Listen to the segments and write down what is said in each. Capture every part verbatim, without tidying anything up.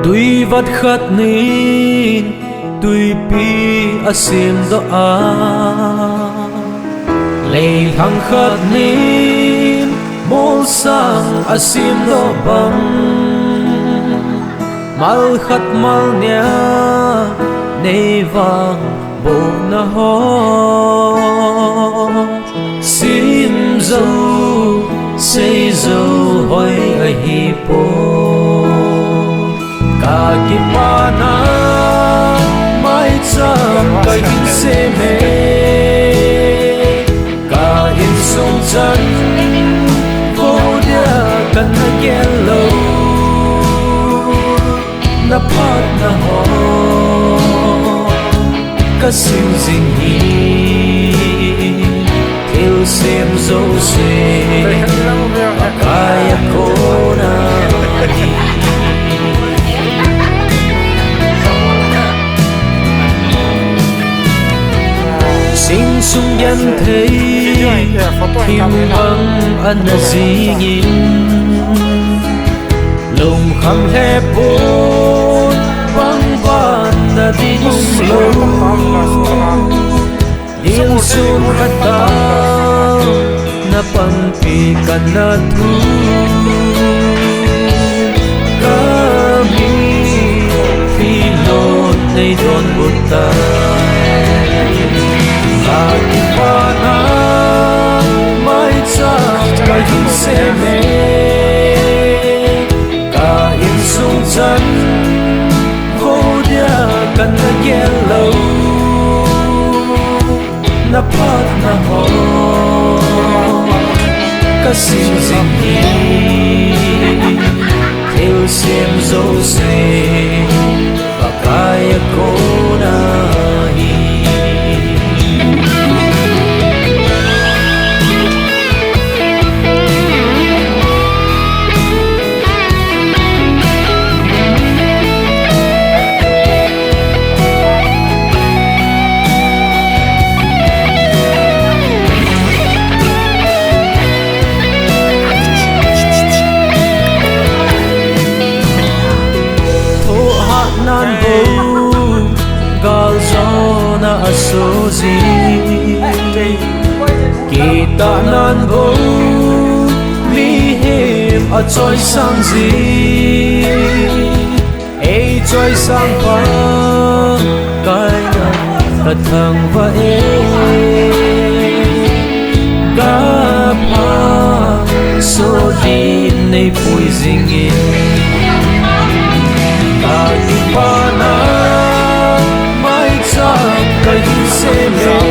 Tui vat khat nin tuipi a semdoh a, leilhang khat nin molsang a semdoh bang, mal khat mal nia nei vang bohna ho, sim jou, sei jou hoi ahi poi. Ka kipana maicham ka hin sem e, ka insung chan vo dia kana gel lou. Na phatna ho ka sim jing hi, thil sem jouse Pakai a kona hi. Sing sung genthei, thim bang ana jingin, lungkham lheh pon, bang ban na ding umlou. Dilsun khat a na panpi kana thu, ka mi Philon nei donbut tai. Ka kipana maicham ka hin sem e, ka insung chan vo dia kana gel lou. Na phatna ho ka sim jing hi, thil sem jouse Pakai a kona hi. Thohhatnan bou galjona a so jing, kitahnan bou mihem a choisang jing. Ei choisang Pakai nang ka thangvah e, ka pha so din nei pui jingin, ka kipana maicham ka hin sem e,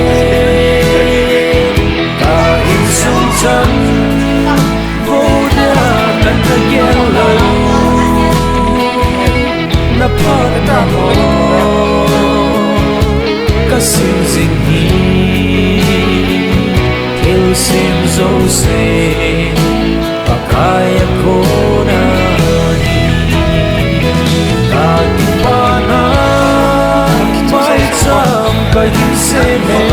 ka insung chan vo dia kana gel lou. Na phatna ho ka sim jing hi, thil sem jouse Pakai a kona hi. Ka kipana maicham ka hin sem e,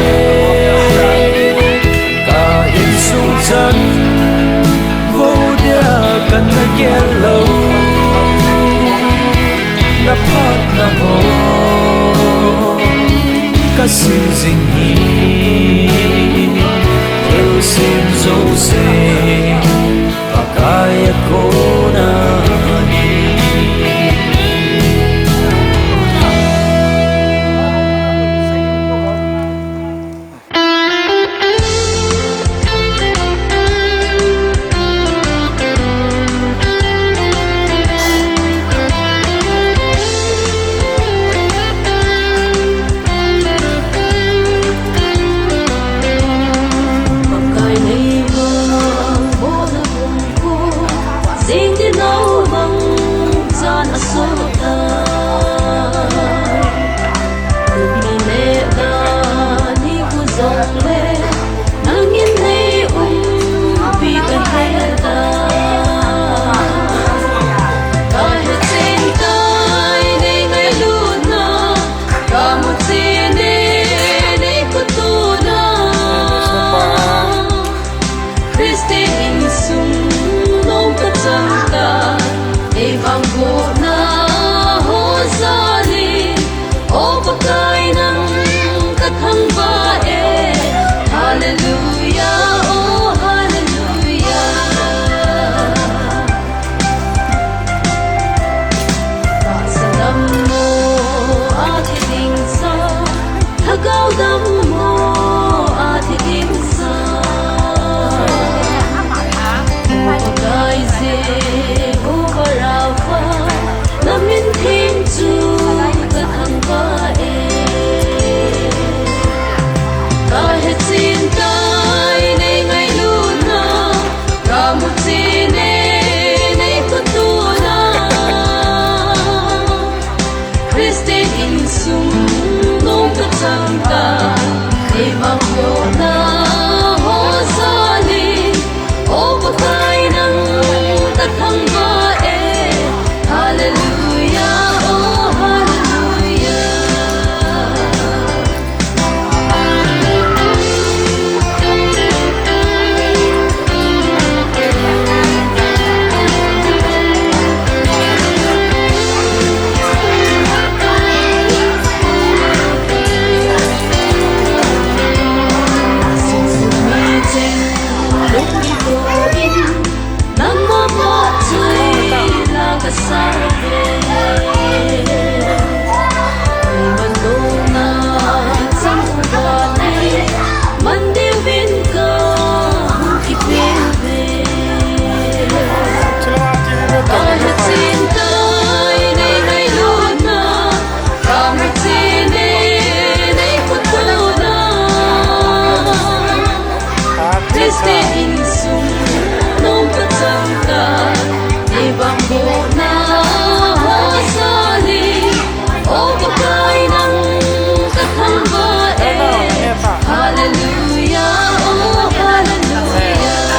ka insung chan vo dia kana gel lou. Na phatna ho ka sim jing hi, thil sem jouse Pakai a kona hi. Christian insung nung kachangkhat, eimang mona ho jal in, O Pakai nang kathangvah e. Hallelujah, oh hallelujah. Hallelujah, oh hallelujah.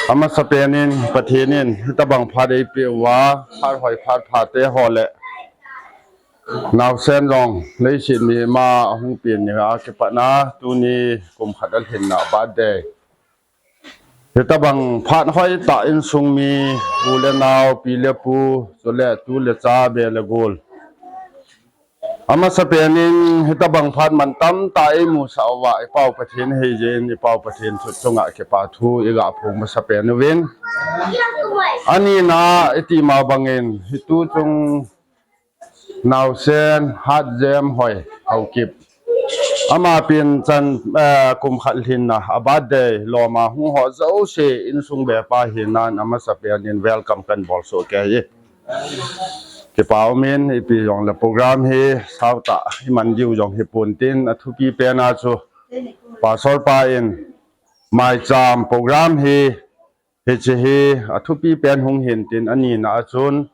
Amasapen in Pathen in hitabang phat eipeh uva, phat hoi phat pha te ho le naosen jong leiset mihema ahung pen ni a kipatna tuni kum khat alhinna birthday. Hitabang phat hoitah insung mi, u le nao, pi le pu, chule tu le cha, be le gol. Amasapen in hitabang phat man tamtah eimusah uva, i Pau Pathen heijin, i Pau Pathen thu chunga kipa thu iga phong masapen uvin. Anina iti ma bangin, hitu chung naosen Hatjem Hoi Haokip. Ama pen chan, eh, kum khat lhinna a birthday loma hung ho jouse insung bepa hinan amasapen in welcome kan bol soh kei e. Kipa umin ipi jong le program hi sautah iman diu jong hipon tin athupi pen a chu Pastor pa in maicham program hi hiche hi athupi pen hung hin tin anina a chun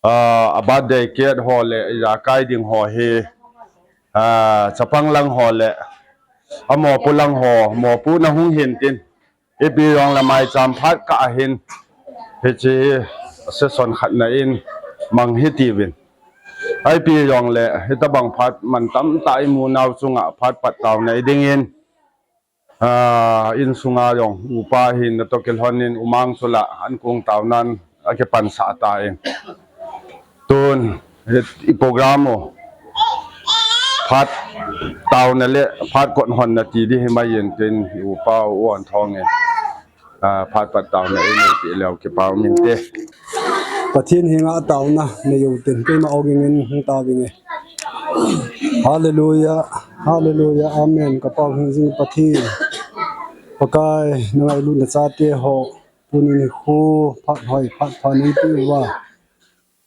ah, a birthday cake ho le ijakai ding ho hi, ah, chapang lang ho le amopu lang ho, mopu na hung hin tin. Ipi jong le maicham phat kah ahin. Hiche hi session khatna in mang hitiuvin. Ipi jong le hitabang phat man tamtah imu nau chunga phat pat tauna idingin. Ah, insunga jong upa hinna toh kilhonin umang chula ankong taunan akipansah tan. Tun, i program u phat tauna le phat kot honna ti ding himai in tin upa u an thong in. Ah, phat pat tauna in ti leu kipa umin te. Pathen henga tauna nei u tin keima ogin hung tavinge. Hallelujah, hallelujah, amen. Ka Pau hing jing Pathen. Pakai, na ngailutna chate ho, tuni nikho, phat hoi, phat pha neipe uva.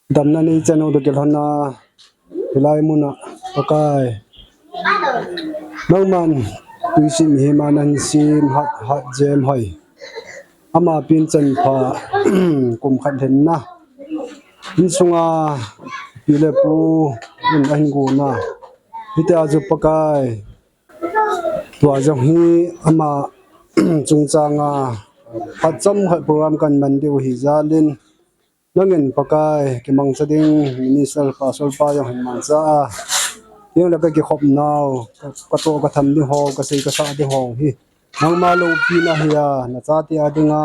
Damna neichan u toh kilhonna, hilai muna, Pakai. Nangman, tuisim hima nahin sem, Hat, Hatjem Hoi. Ama pen chan pha, kum khat lhinna. Insunga pi le pu in ahin gona. Hitia chu Pakai. Tua jong hi ama chungchanga phat chomkhat program kan man diu hi jalin. Nangin Pakai kimangcha ding minister pastor pa jong hin mangcha a. Jeng le ka kikhop nau, ka, ka toh ka tham ding ho, ka sei ka sa ding ho hi. Nangma loupina hi a, na chate a dinga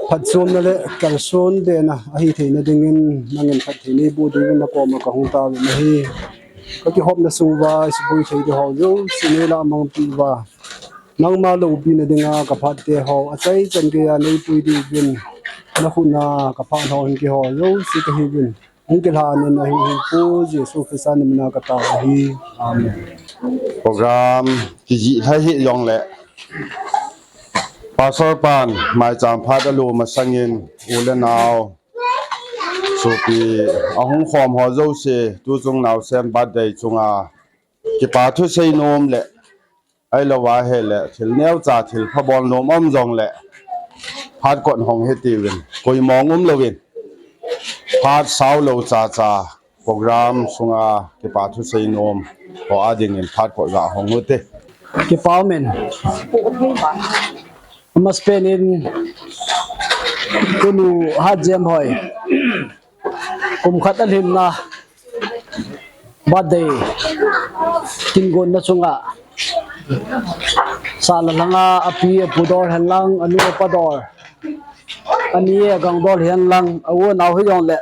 phatchomna le kalson dena ahi theina dingin nangin phatthei neiboh dingin na koma ka hung tauvin ahi. Ka kihopna sung uva, suboi thei ding ho jouse neilah mangpi uva. Nangma loupina dinga kaphat teho achaichan keiya neipui diuvin, nakhutna kaphat ho hin keiho jouse kahiuvin. Hung kilhanin ahi, hung Pu Jesu Christa namina katao ahi. Amen. Program kijih lha hih jongle, Pastor pan maicham phat alo masangin u le nao, sopi ahung khom ho jouse, tuchung naosen birthday chunga kipa thusei nom le, ahilou ahile thil neocha thil phabol nom um jongle, phat kot hong hitiuvin, koima umlouvin, phat saolou chacha program sunga kipa thusei nom ho adingin phat kot ga hong ute. Kipa umin. Amasapen in tunu Hatjem Hoi kum khat alhinna birthday kin gonna chunga, sahlah langa api apu dol henlang, anu apa dol, ani agang dol henlang, a u anao hijongle,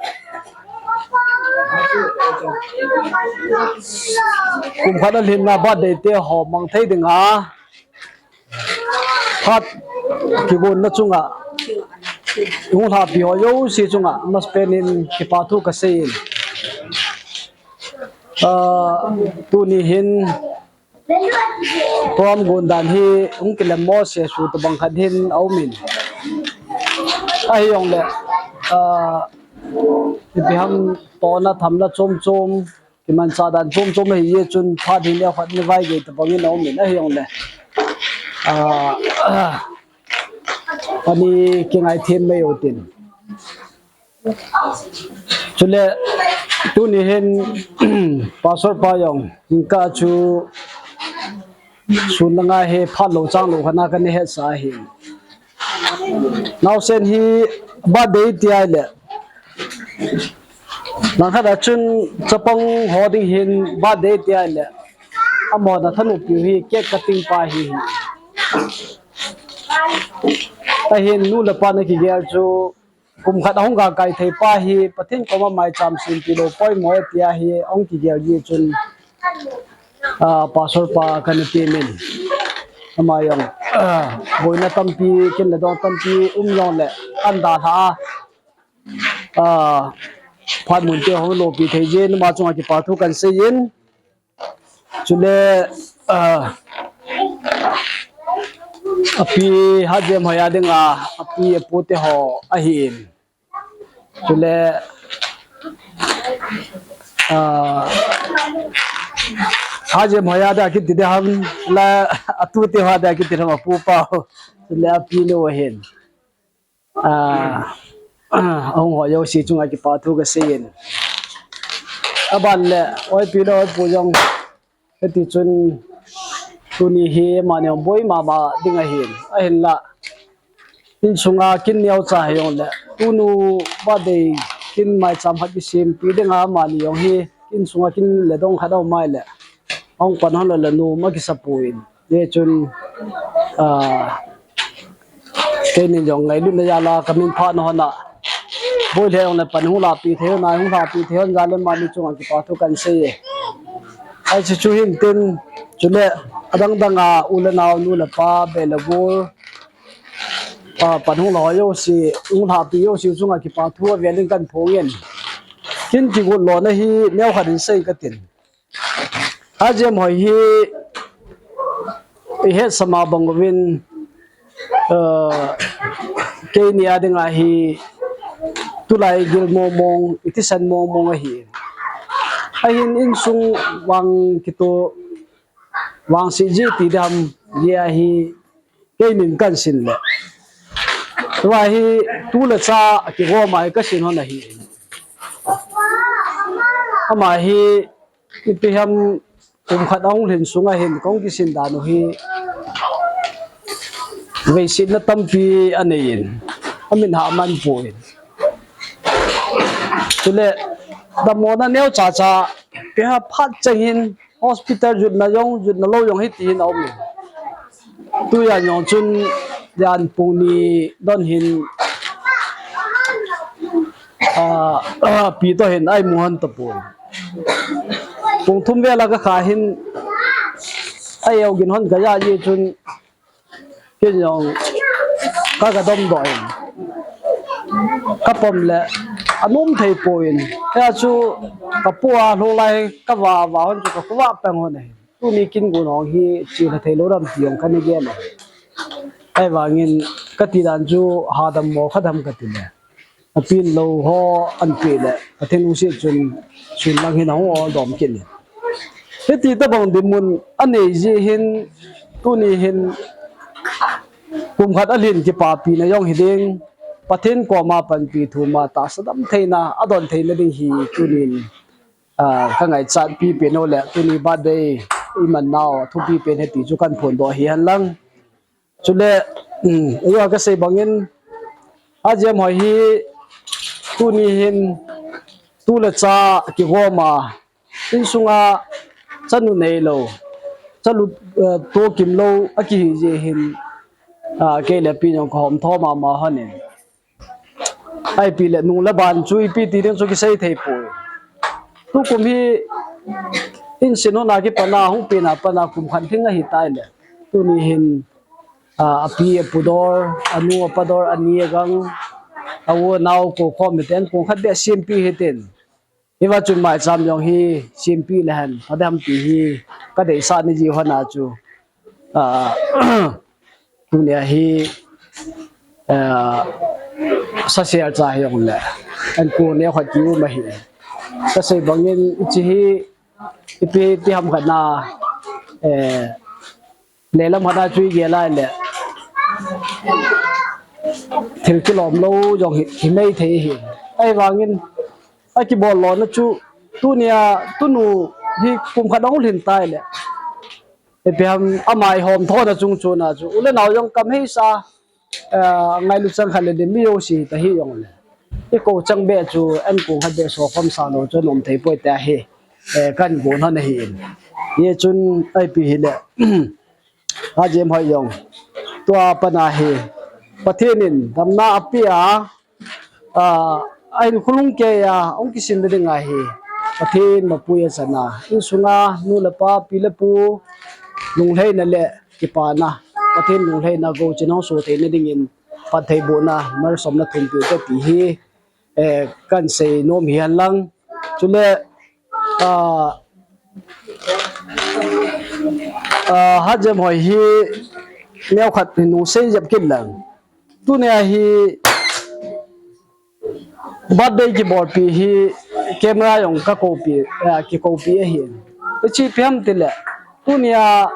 kum khat alhinna birthday teho mang thei dinga phat kigonna chunga hung lhapi ho jouse chunga amasapen in kipa thu kaseiyin. Ah, tuni hin program gon dan hi hung kilem mo se su tobang khat hin aumin. Ahijongle, ah, ipi ham, tohna thamna chom chom, kimanchah dan chom chom ahi jeh chun phat hi neokhat ni vaigei tobangin aumin ahijongle, ah, ani kingaithem mai utin. Chule tuni hin Pastor pa jong jingkah chu sun na ngai hi phat lou chang lou khat na kana hetsa ahi. Naosen hi birthday ti ahile, langkhat a chun chapang ho ding hin birthday ti ahile, amahon athanoppiu hi cake cutting pa hi. Ahin nu le pa na kigel chu kum khat ahung gakai thei pa hi Pathen koma maicham sempi lou poimo e tia hi ahung kigel jeh chun, ah, Pastor pa kana temin. Ama jong, ah, boina tampi, kin le dong tampi um jongle, ahin dalha a, ah, phat mun te hung lopi thei jeh in ama chunga kipa thu kaseiyin. Chule, ah, api Hatjem Hoi a dinga api apu teho ahin. Chule, ah, Hatjem Hoi a dinga kiti ding ham, la atu teho a dinga kiti ding ham, apu pa ho. Chule api nu ahin. Ah, ahung ho jouse chunga kipa thu kaseiyin. Aban le, oi pi le oi pu jong, hiti chun tuni hi amani jong boi mama ding ahin. Ahinla, insunga kin neocha hijongle, tunu birthday kin maicham khat kisempi dinga amani jong hi, insunga kin le dong khat aum ahile, ahung pan hon lou le nom akisa poi. Hijeh chun, ah, keinin jong ngailutna jal a kamin phatna hon a, boi lheh jongle pan hung lahpi thei hon a, hung lahpi thei hon jal in amani chunga kipa thu kaseiye. Ahi chu hin tin, chule adang dang a u le nao, nu le pa, beh le gol, ah, pan hung lah ho jouse, hung lahpi jouse chunga kipa thu avel in kahin phongin. Kin kigot lona hi neokhat in sei katin. Hatjem Hoi hi ihetsah ma bang uvin, ah, keini a dinga hi tulai gil mong mong, ithisan mong mong ahi. Ahin insung vang kitoh vangse ji ti ding ham, jeh a hi keinin kahin sin le, tua hi tu le cha kigom a hi kasin hon ahi. Ama hi ipi ham, kum khat ahung lhin sunga hin kahung kisin dan u hi veisetna tampi aneiyin, amin hah man poi. Chule damlona neocha cha ipi ham, phat cheng hin hospital jutna jong, jutna lou jong hiti hin aumin. Tujan jong chun jan pung ni don hin, ah, ah, pi toh hin amu hon tapoi. Pung thum vel a kakha hin, a-eu gin hon kajah jeh chun, Ken jong ka, ka dom doh in, ka pom le anom thei poi. Hia chu ka pu a lou lai ka va va hon chu ka khuva peng hon ahi. Tuni kin gon hong hi chi la thei lou dam ti jong ka ni gen ahi. Ahivangin ka ti dan chu ha dam mo kha dam ka ti le. A pin lou ho an pe le, Pathen lungset chun sun lang hin a hung ol dom kit in. Hiti tabang dinmun a nei jeh hin, tuni hin kum khat a lhin kipapina jong hi ding, Pathen koma panpi thum a tahsa dam theina, a don theina ding hi tunin, ah, ka ngaichat pipi nau le, tuni birthday i man nau, thupi pen hiti chu kan phondoh hi hen lang. Chule, um, eiho ka sei bangin, Hajem hoi hi tuni hin tu le cha kigom a, insunga chanu nei lou, chalu, eh, to kim lou a kihi jeh hin, ah, kei le pi jong ka hom tho mama hon in. Ipi le nung le ban chu ipi ti ding chu kisei thei poi. Tukum hi insung hon a kipan a hung pen a pan a kum khat lhing ahi tai le. Tuni hin, ah, a pi a pu dor, a nu a pa dor, a ni a gang, a u a nao ko khom hi ten kum khat beh sempi hi ten. Hiva chun maicham jong hi sempi le hen, pha dam ti hi ka deisah ni ji hon a chu. Ah, tunia hi, ah, sa sial cha hi jong le. An ko ne khat ki um ahi. Ka sei bangin chi hi ipi ti ham khat na, eh, le lam khat na chu i gel a le. Thil kilom lou jong hi, hi mei thei hi. Ahivangin, a kibol lona chu, tunia, tunu hi kum khat a hung lhin tai le. Ipi ham amai hom thona chung chuna chu. U le nao jong kam hei sa, eh, ngailu chang khat le le mi jouse ta hi jong le. I ko chang beh chu, an kum khat beh so khom sa lou chu nom thei poi te ahi. Eh, kan gon hon ahi in. Ye chun ipi hi le. Hajem hoi jong. Tua pan a hi. Pathen in damna a pe a, ah, a in khulung kei a, hung kisin le ding ahi. Pathen mapui a chana. Insunga, nu le pa, pi le pu, lunglhaina le kipana. Pathen lunglhaina go chin hong so theina dingin, phattheibohna, malsomna thum piu te ti hi, eh, kan sei nom hi hen lang. Chule, ah, ah, Hajem hoi hi neo khat hi nu sei jep kit lang. Tunia hi birthday kibolpi hi camera jong ka kopi, ah, kikopi ahi. Ichi piam ti le. Tunia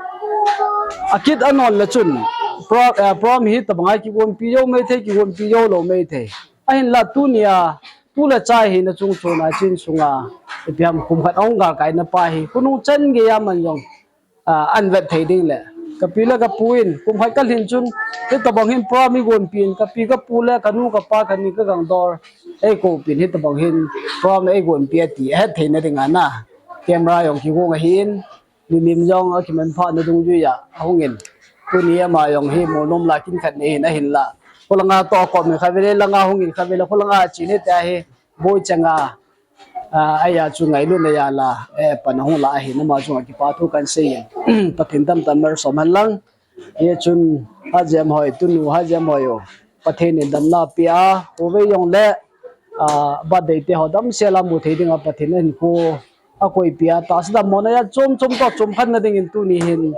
a kit a non le chun pro-, ah, prom hi tabang a kigonpi jou mei thei, kigonpi jou lou mei thei. Ahinla tunia, tu le cha hina chung chuna chin sunga, ipi ham kum khat a hung galkai na pa hi, khonung chan gei a man jong, ah, an vet thei ding le. Ka pi le ka pu in, kum khat ka lhin chun, hitabang hin prom i gonpi in, ka pi ka pu le, ka nu ka pa, ka ni ka gang dor, ei kopi in, hitabang hin prom ei gonpi a ti, a het theina ding a na. Camera jong kigong ahi in, Milim jong a kimanpha na dungjui a, a hung in. Tuni ama jong hi mo nom la kin khat nei hin ahin la. Kholanga to ko mi kha vele langa hung in kha vele kholanga chin he ta hi boi changa. A, aya chu ngailu na ya la, eh, pan hung la ahi nama chu kipa thu kan sei in. Pathen tam tam malsom hen lang. Ye chun Hajem hoi, tunu Hajem hoi o. Pathen in damna pe a, hovei jong le, ah, birthday te ho damsel a mu thei ding a Pathen in ko a koipi a, tahsa dammona a chom chom to chom khat na ding in tuni hin,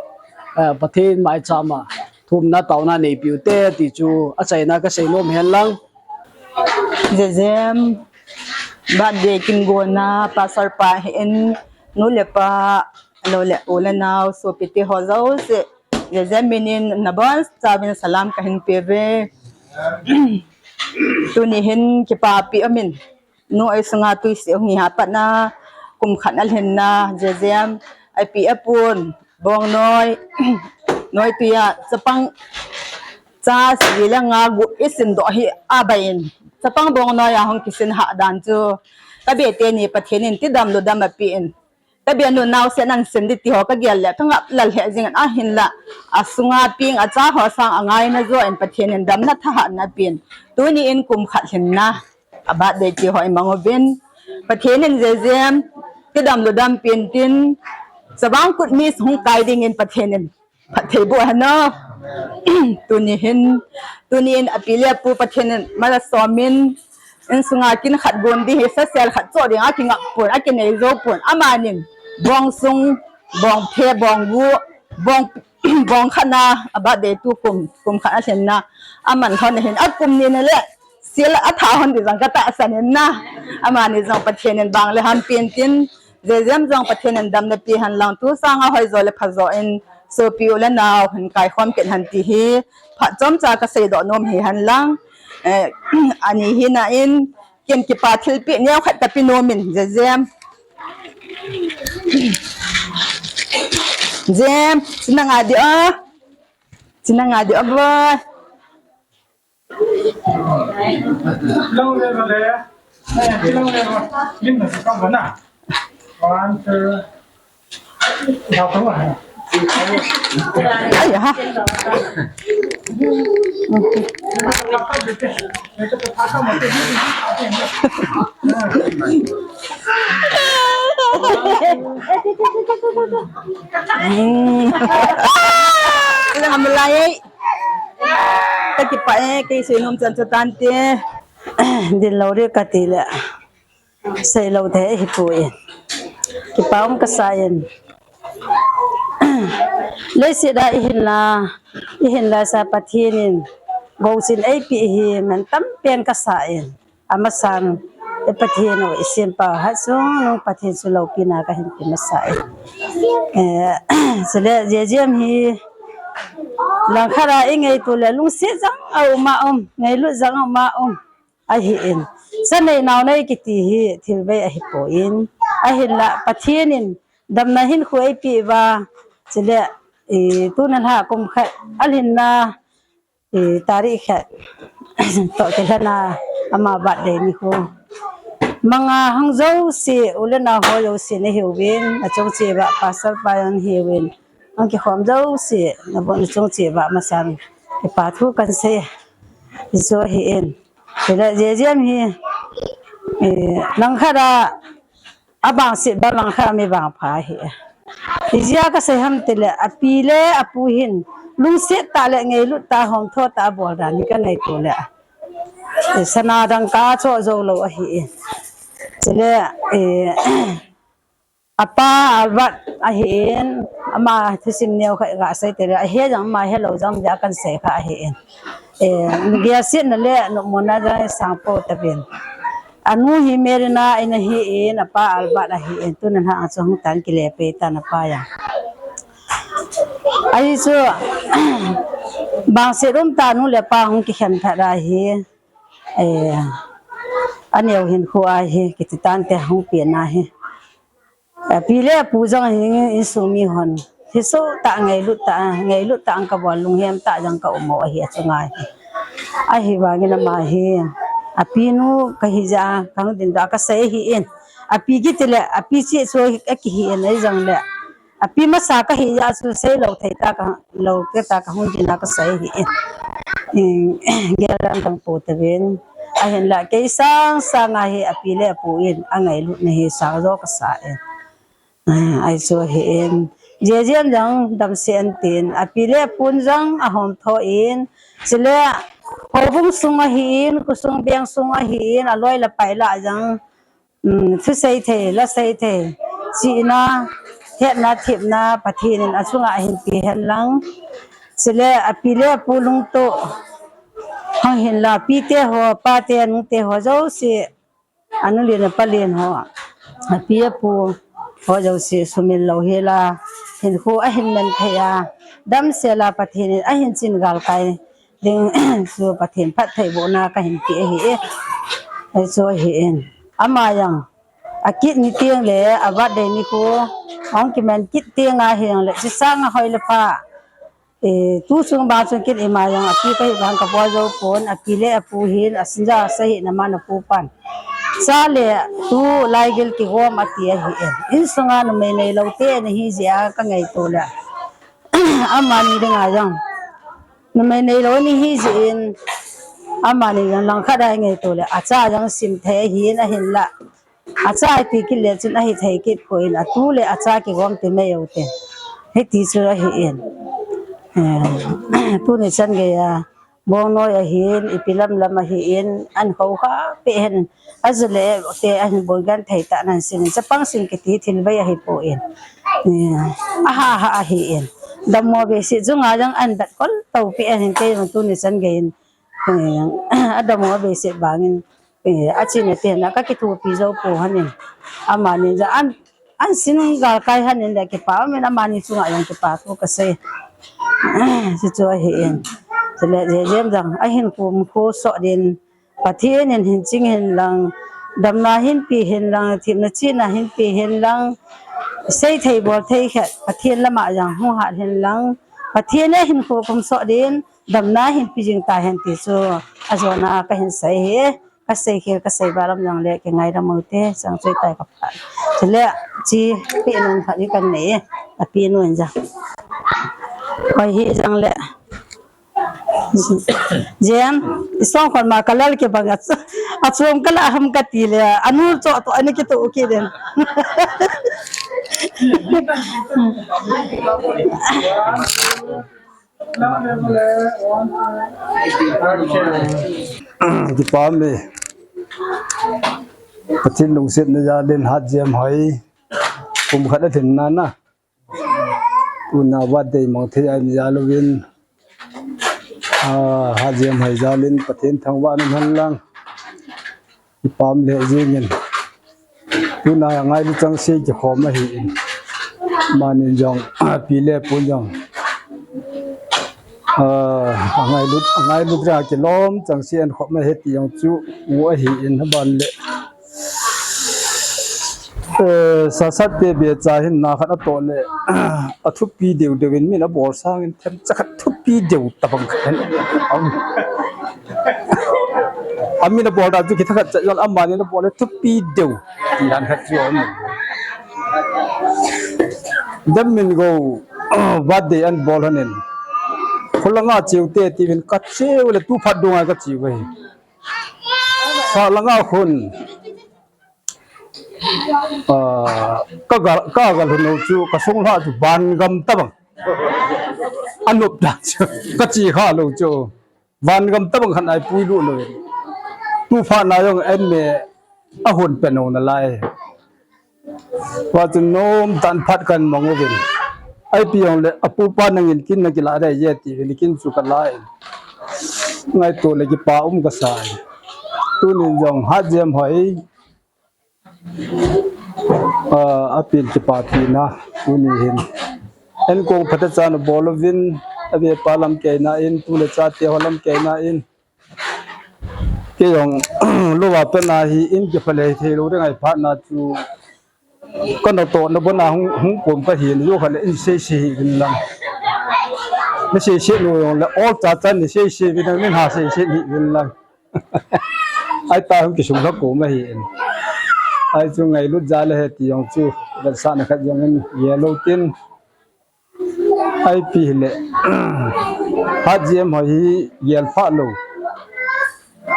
ah, Pathen maicham a thumna taona neipiu te ti chu a chaina ka sei nom hen lang. Jejem, birthday kin gona, pastor pa hin, nu le pa, lo le u le nao, sopi te ho jouse, Jejem min in nabonchauvin salam kahin pe ve. Tuni hin kipapi umin. Nu ei sunga tui se hung hi ha pat na, kum khat na lhin na, Jejem, ei pi a pun, bong noi, noi tui a, chapang, cha si le nga gu i sin doh hi a bai in. Chapang bong noi a hung kisin ha dan chu. Ka be teni Pathen in ti dam lu dam a pi in. Ka bia nu nau se nan sen di ti ho ka gel le, ka ngap lal he jing an ahin la. A sunga ping a cha ho sang a ngai na zo en Pathen in damna thahatna pin. Tuni in kum khat hin na. A birthday ti ho i mang uvin. Pathen in Jejem. Ti dam lu dam pin tin. Sabang kut mi hung kai ding in Pathen in. Phatthei boh hen o. Tuni hin, tuni in api le apu Pathen in mala somin, insunga kin khat gon ding hi sasel khat cho ding a kingap pon, akinei jou pon, amanin bong sung, bong phe, bong gu, bong, bong khat na, a birthday tu kum, kum khat a lhenna, aman lhon hin, akum ni na le, sil a tha hon ding jong ka tahsan in na, amani jong Pathen in bang le ham pen tin, Jejem jong Pathen in damna pe hen lang, tu sanga hoi jo le pha jo in, sopi u le nau hin kaikhom kit hen ti hi, phat chomcha ka seidoh nom hi hen lang, eh, ani hi na in, ken kipa thilpeh neo khat ka pe nom in, Jejem. Jem, sina nga di o. Sina nga di o, boy. Long level le, eh, long level. Lim na sa kang na. One, two. Dah tahu lah. Ai ha. Hmm. Kila hamlai. Ka kipah e, kei seinom chan chu tante. Ding lou ding kati le. Seilou thei hipoi. Kipa um kasa in. Leiset a ihin la, ihin la sa Pathen in gouchin eipeh hi man tampen kasa in. Amasan, i Pathen u i sempau Hatchungnung Pathen chu loupina kahin pe masa e. Eh, chule Jejem hi langkhat a i ngaito le lungset jong a um a um, ngailut jong a um a um ahin. Cha nei nao nei kiti hi thil bei ahipoi. Ahinla Pathen in damna hinkho eipeh uva, chule, eh, tuna lha kum khat a lhinna, eh, tarik khat toh kilhona ama birthday nikho. Manga hung jouse, u le nao ho jouse nahiuvin, nachung cheh uva, pastor pa jong nahiuvin. Hung kikhom jouse, nabon nachung cheh uva, masan kipa thu kahin sei. Hichu ahin. Chule Jejem hi, eh, langkhat a, abangset bang langkhat a mi vangpha ahi. Ijeh a kasei ham tile, api le apu hin lungset tah le ngailut tah, homtho tah a bol dan hi kangaito le, eh, sana dangka a cho jou lou ahi. Chule, eh, apa Albert ahin, ama thusim neo khat kasei tile, ahe jong ama helou jong jeh a kahin sei kha ahin. Eh, gelsetna le nopmona jong isangpou tauvin. Anu hi Merina in ahin, apa Albert ahin, tuna lha a chu hung tan kile pei tan apa jong. Ahi chu, bangset um tah nu le pa hung kikhen phat ahi. Eh, aneo hinkho ahi, kiti tante hung pen ahi. Api le apu jong hi insung mi hon. Hiso tah ngailut tah, ngailut tah ang kabol, lunghem tah jong ka um u ahi achunga hi. Ahivangin ama hi. Api nu kahi jeh a, kahung dingdoh a kasei ahin. Api kiti le, api cheh chu akihin ahi jongle. Api masa kahi jeh a chu seilou thei tah ka, lou kei tah kahung ding a kasei ahin. Gel dang dang pou tauvin. Ahinla kei sang sang a hi api le apu in angailutna hi sang jo kasa e. Ah, ahi chu ahin. Jejem jong damsel in tin, api le apun jong ahomtho in. Chule, houbung sung ahin, khosung beng sung ahin, aloi le pai lah jong, um, thusei thei, lasei thei, chihna, hetna, thepna, Pathen in achunga ahin pe hen lang. Chule, api le apu lungtoh, hung hin la, apite ho, apate, anute ho, jouse, anu len apa len ho, api apu ho jouse sumil louhel a, hinkho ahin man thei a, damsel a Pathen in ahin chin galkai ding chu Pathen phattheibohna kahin pe ahi e. Hichu ahin. Ama jong akit ni teng le a birthday nikho hung kiman kit teng ahi jongle, chusanga hoi le pha. Eh, tu chung bang chung kit ima jong api kahi vang kabol jou pon, api le apu hin, asinja asei hina man apu pan. Cha le tu laigil kigom ati ahi e. Insunga numei neilou te nahi jeh a kangaito le. Amani dinga jong. Numei neilou nahi jeh in. Amani jong langkhat a ngaito le. Acha jong sim thei ahin ahinla. Acha iti kit le chun ahithei kit poi, atu le acha kigom ti mai u te. Hiti chu ahi in. Eh, tuni chan geiya, bongnoi ahin, ipi lamlam ahin, ahin khoukhah peh hen, ajule te ahin boi genthei tah nan sin, chapang sin kiti thil vei ahipoi. Eh, aha ha ahin. Dammo behseh chunga jong ahin vet kol to peh hen, kei jong tuni chan geiyin, eh, adammo behseh vangin, eh, achena te na kakithopi jou pou hon in. Amani jong ahin, ahin sin galkai hon in le kipa umin, amani chunga jong kipa thu kasei. Chuchu ahin. Chule Jejiem jong ahin kum khu soh din, Pathen in hin ching hen lang, damna hin pe hen lang, themna chihna hin pe hen lang, seithei bolthei khat Pathen lama jong hung hat hen lang, Pathen in hinkho kum soh din, damna hin pe jing tahen ti chu ajona kahin sei ahi. Kasei khel, kasei balam jongle kingaidam ute, chang choi tai kapha. Chule, chi peh nom khat hi kanei, apeh nom in jong. Hoi hijongle, Jiem, isong khon ma kalal kibang a, achom kala ham kati le, anu cho to ani kito kit den. Kipa ume. Pathen lungsetna jalin Hatjiem hoi kum khat alhin nana, tuna birthday mang thei ahi jal uvin, ah, Hatjiem hoi jalin Pathen thangvahna um hen lang. Kipa um lheh jengin. Tuna ngailu chengse kikhom ahin. Amanin jong, pi le pun jong, ah, angailut, angailut ra kilom chengse ahin khom ahi ti jong chu u ahin, aban le, eh, Sasat te becha hin na khat atoh le, athupi deu deu in min abol sangin themcha khat thupi deu tabang khat ahin. Amin abol dan chu kitha khat cha jong, amanin abol le thupi deu ti dan khat chu aum. Dammin go, birthday ahin bol hon in, khulanga cheu te tiuvin, kacheu le tu phat dunga kacheu ahi. Sa langa khun, ah, kaga, kaga lhun u chu, kasung lha chu vangam tabang. Anop dan chu, kache kha lou chu. Vangam tabang khat ahi puilut lou. Tu phat na jong en me ahon pen u nalai. Tua chu nom tah in phat kan mang uvin. Ipi jongle apupa nangin kin nakilah dei e tiuvin kin chu kalah in. Ngaito le kipa um kasa e. Tunin jong Hatjiem hoi, ah, apen kipa pina tuni hin. Enkong phatechan abol uvin, ave pa lamkaina in, tu le chate ho lamkaina in. Kei jong, lou a pat na hi in kiphalei thei lou ding ahi phat na chu, ka natohna bona hung, hung kom kahin, jokhat le in seise hih uvin lang. Naseiset u jongle, ol chacha naseiset uvin lang, nin ha seiset hih uvin lang. Ahi ta hung kisung lha kom ahin. Ahi chu ngailut jal ahi ti jong chu, vetsahna khat jong in, yellow tin. Ipi hile, Hatjiem hoi hi gel pha lou.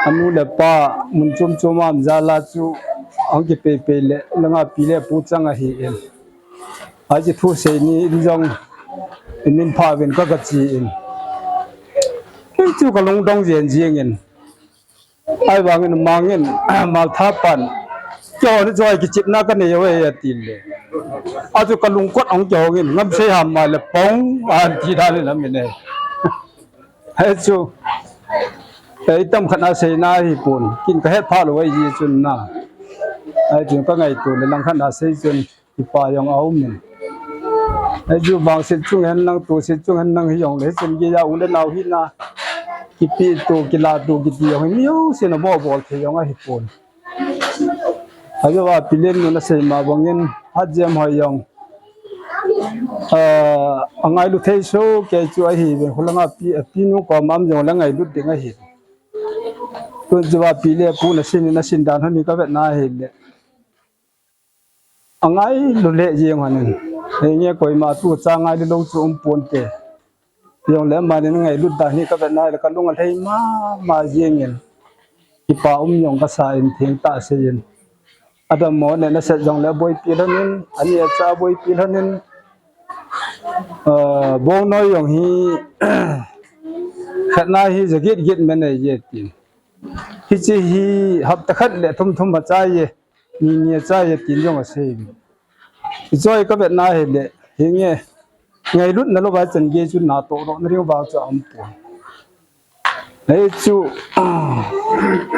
Anu le apa mun chom chom a um jal a chu, ahung kipei pei le, langa pi le pu chang ahin. Ahi chu thusei ni in jong, in min pha uvin ka, kache in. Kei chu kalungdong jen jeng in. Ahivangin amangin, Maltha pan, keiho ni choi kichepna kanei uve ati le. Achu kalungkot ahung kihong in, ngamsei ham ma le pong, ati dan in amin e. Hichu, eh, itam khat na seina hipon, kin kahet pha lou ahi chun na. Hichu kangaito le lang khat na sei chun, kipa jong aum in. Hichu vangset chung hen lang, tuset chung hen lang hijongle, hichun geiya u le nao hina, kipe to, kila to, kiti jong hi mi jousen abol bol thei jong ahipon. Ajeh a pi le nu nasei ma bangin, Hatjiem hoi jong, ah, angailu thei soh kei chu ahiuvin, khulanga pi, apinu koma um jongle angailut ding ahi. Tun chu a pi le pu nasin, nasin dan hon hi kavetna ahile, angailu lheh jeng hon in. Henge koima tucha ngailu lou chu um ponte. Jongle amanin angailut dan hi kavetna ahile kalung alhai mama jeng in. Kipa um jong kasa in, thengtah sei in. Adammo ne naset jongle aboipi lhon in, ani acha aboipi lhon in. Bongnoi jong hi khatna hi jaget get man ahi e tin. Hiche hi hapta khat le thum thum a chai e, ni ni a chai e tin jong asei. Hiche hi kavetna hile, hinge, ngailutna louva chan gei chu natoh doh na ding vang chu aumpoi. Hichu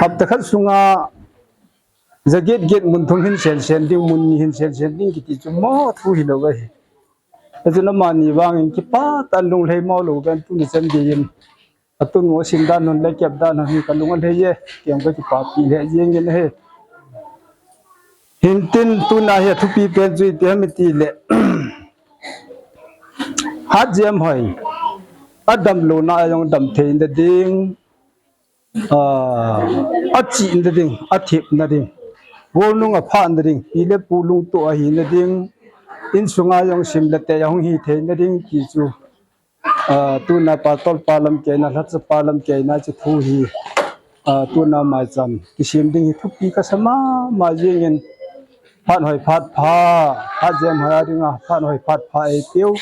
hapta khat sunga jaget get mun thum hin sen sen ding, mun ni hin sen sen ding kiti chu mo thu hilou ahi. Hichun amani vangin kipah tah in lunglhai mo lou ven tuni chan geiyin. Atunu asim dan hon le kep dan hon hi kalung alhai e, kei jong kakipapi lheh jengin ahi. Hintin tuna hi athupi pen chu iti ham itile, Hatjemhoi adamlouna a jong damtheina ding, achihna ding, athepna ding, golnung aphahna ding, pi le pu lungtoh ahina ding, insunga jong sim le tei ahung hitheina ding ti chu, tuna pastor pa lamkaina, lhacha pa lamkaina chu thu hi, tuna maicham kisem ding hi thupi kasa mama jengin, phat hoi phat pha, Hatjemhoi a dinga phat hoi phat pha eitiu.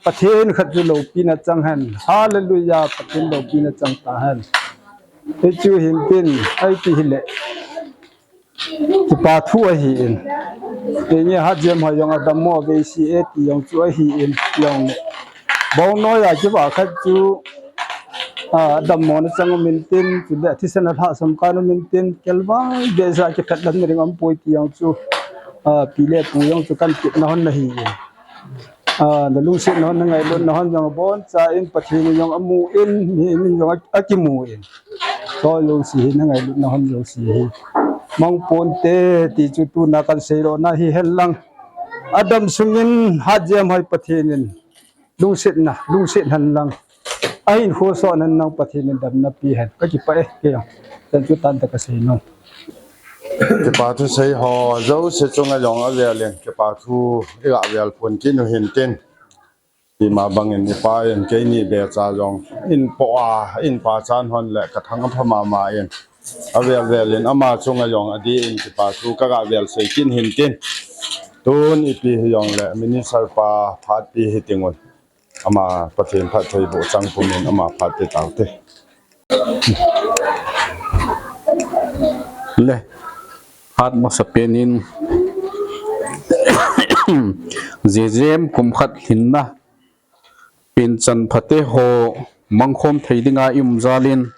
Pathen khat chu loupina chang hen. Hallelujah, Pathen loupina chang tahen. Hichu hintin, aiti hile, kipa thu ahin. Hinge, Hatjemhoi jong adammo veise ti jong chu ahin, jong le, Bongnoi a kiva khat chu, adammona chang um intin, chule thisan alhahsam kan um intin, kelvai behseh a kiphatlamna ding aumpoi ti jong chu, pi le pu jong chu kan tipna hon ahin. Nalungsetna hon, nangailutna hon jong aboncha in, Pathen in jong amu in, mihem in jong akimu in. Chujong jouse hi, nangailutna hon jouse hi mang ponte ti chu tuna kan seidohna hihen lang. Adam sungin Hatjemhoi Pathen in lungsetna, lungset hen lang, ahinkho sot hen lang Pathen in damna pi hen. Kakipah e, kei jong. Chan chu tanta kasei nom. Kipa thusei ho jouse chunga jong avel in kipa thu iga vel phon kit u hintin. Ima bangin ipa in keini becha jong inpoh a, inpachat hon le kathang apha mama in, avel vel in ama chunga jong adih in kipa thu kaga vel sei kit hintin. Tun ipi hijongle minister pa phatpi hitingun, ama Pathen phattheiboh chang pumin ama phatpi taute. Le, phat masapen in, Jejem kum khat lhinna penchan phate ho mangkhom thei dinga i um jal in,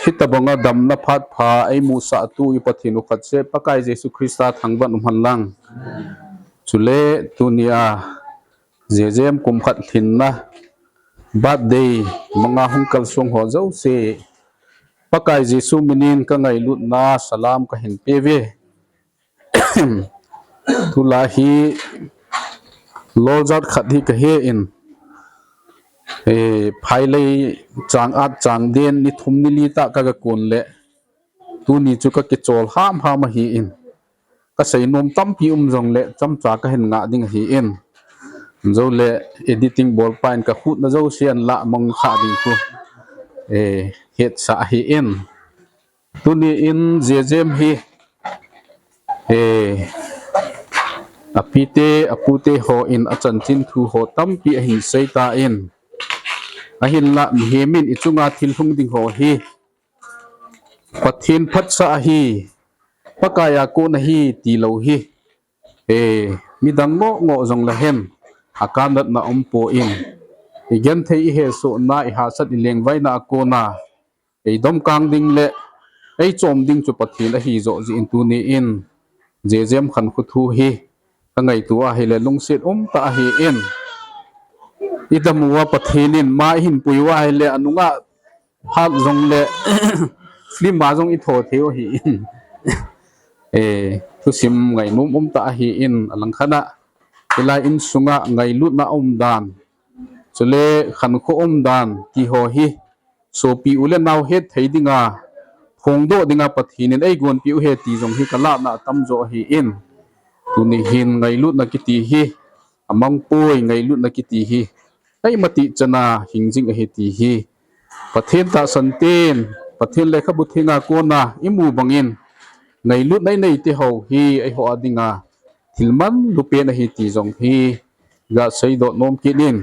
hitobanga damna phat pha eimusah tu i Pathen u khat seh Pakai Jesu Christa thangvah in um hen lang. Chule tunia Jejem kum khat lhinna birthday manga hung kalsong ho jouse, Pakai Jesu minin kangailutna salam kahin peuve. Tulai hi loljat khat hi kahin, phailei chang at chang den ni thum ni li tah kaga kon le, tuni chu kakichol hamham ahin, kaseinom tampi um jongle chomcha kahin ngah ding ahin, jole editing bolpa in kakhutna jouse anlah mangkha ding khu hetsah ahin. Tuni in Jejem hi apite apute ho in achanchin thu ho tampi ahin seitan, ahinlah mihem in ichunga thil lhung ding ho hi Pathen phatsah ahi, Pakaiya kon ahi tilou hi midang ngoh ngoh jongle hen akanatna umpon, igenthei ihesohna ihahsat ilengvaina a kona eidomkang ding le eichom ding chu Pathen ahi joh jeh in tuni in Jejem khankho thu hi kangaito ahile lungset umtah ahin, idam uva Pathen in ma ihin pui uva ahile anungah phat jongle film a jong itho thei u ahin, thusim ngainom umtah ahin, alangkhat a hilai insunga ngailutna umdan, chule khankho umdan tiho hi sopi u le nao hetthei dinga phongdoh dinga Pathen in eigonpeh u ahi ti jong hi kalahna atamjo ahin, tuni hin ngailutna kiti hi amangpoi, ngailutna kiti hi eimatih chana hing jing ahi ti hi Pathen tahsan ten, Pathen lekhabu thenga kona imu bangin, ngailutna inei teho hi eiho a dinga thil manlupen ahi ti jong hi gasei doh nom kit in.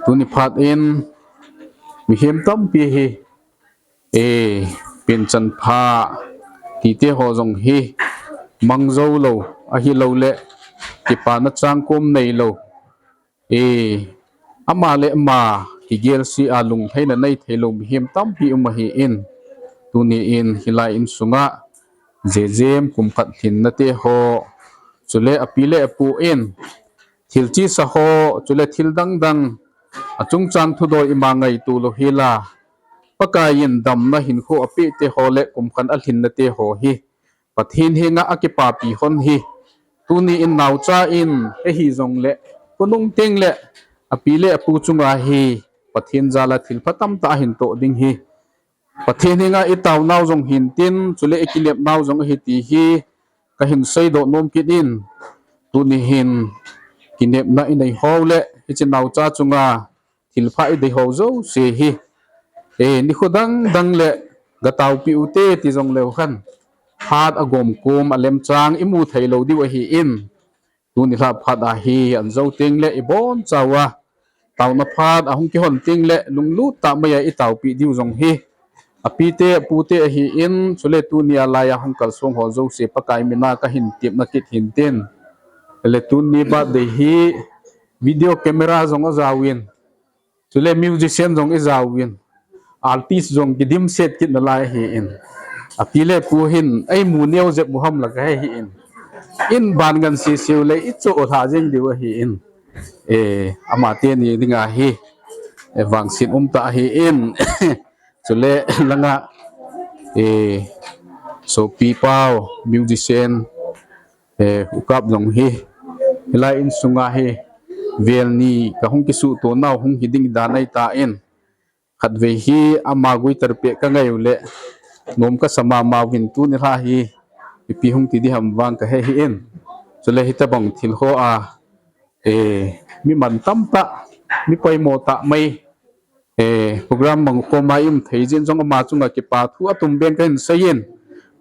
Tuni phat in mihem tampi hi, e, penchan pha tite ho jong hi mang jou lou, ahilouleh kipana changkom nei lou, e, ama le ama kigel si a lunglhaina nei thei lou mihem tampi um ahi in. Tuni in hilai insunga jejem kum khat lhinna te ho, chule api le apu in thil chesa ho, chule thil dang dang, achungchang thudol ima ngaito lou hela, Pakai in damna hinkho apeh te ho le kum khat alhinna te ho hi Pathen henga akipapi hon hi. Tuni in naocha in, ahi jongle, khonung teng le, api le apu chunga hi, Pathen jal a thil pha tamtah ahin toh ding hi. Pathen henga i taonau jong hintin, chule i kinepnau jong ahi ti hi, kahin seidoh nom kit in, tuni hin kinepna i nei ho le, hiche naocha chunga thil pha i dei ho jouse hi, e, nikho dang dang le ga taopi u te ti jong leu hen, phat a gomkom a lemchang i mu thei lou diu ahi in, tuni lha phat a hi an jou teng le i bonchauva, taona phat a hung kihon teng le lunglut tah mai a i taopi diu jong hi, api te, apu te ahi in, chule tuni a lai a hung kalsong ho jouse Pakai mina kahin tepna kit hintin. Le tuni birthday hi video camera jong ajaovin, chule musician jong ijaovin, artist jong kidimset kit nalai ahi in. Api le apu hin, ei mu neo jep u ham la kahe hi in. In ban ngan sisiu le i cho lha jeng diu ahi in. E, ama teni dinga hi, e, vangset um tah ahi in. Chule langa, e, sopi pau, musician, e, u kap jong hi, hilai insunga hi, vel ni kahung kisuhto nau hung hi ding dan ahi tan. Khatvei hi ama guitar peh kangai u le, nom kasa mama uvin tuni lha hi, ipi hung ti di ham vang kahe hi in. Chule hitabang thil ho a, e, mi man tamtah, mi poimo tah mai, e, program mang koma i um thei jin jong ama chunga kipa thu atum ben kahin sei in.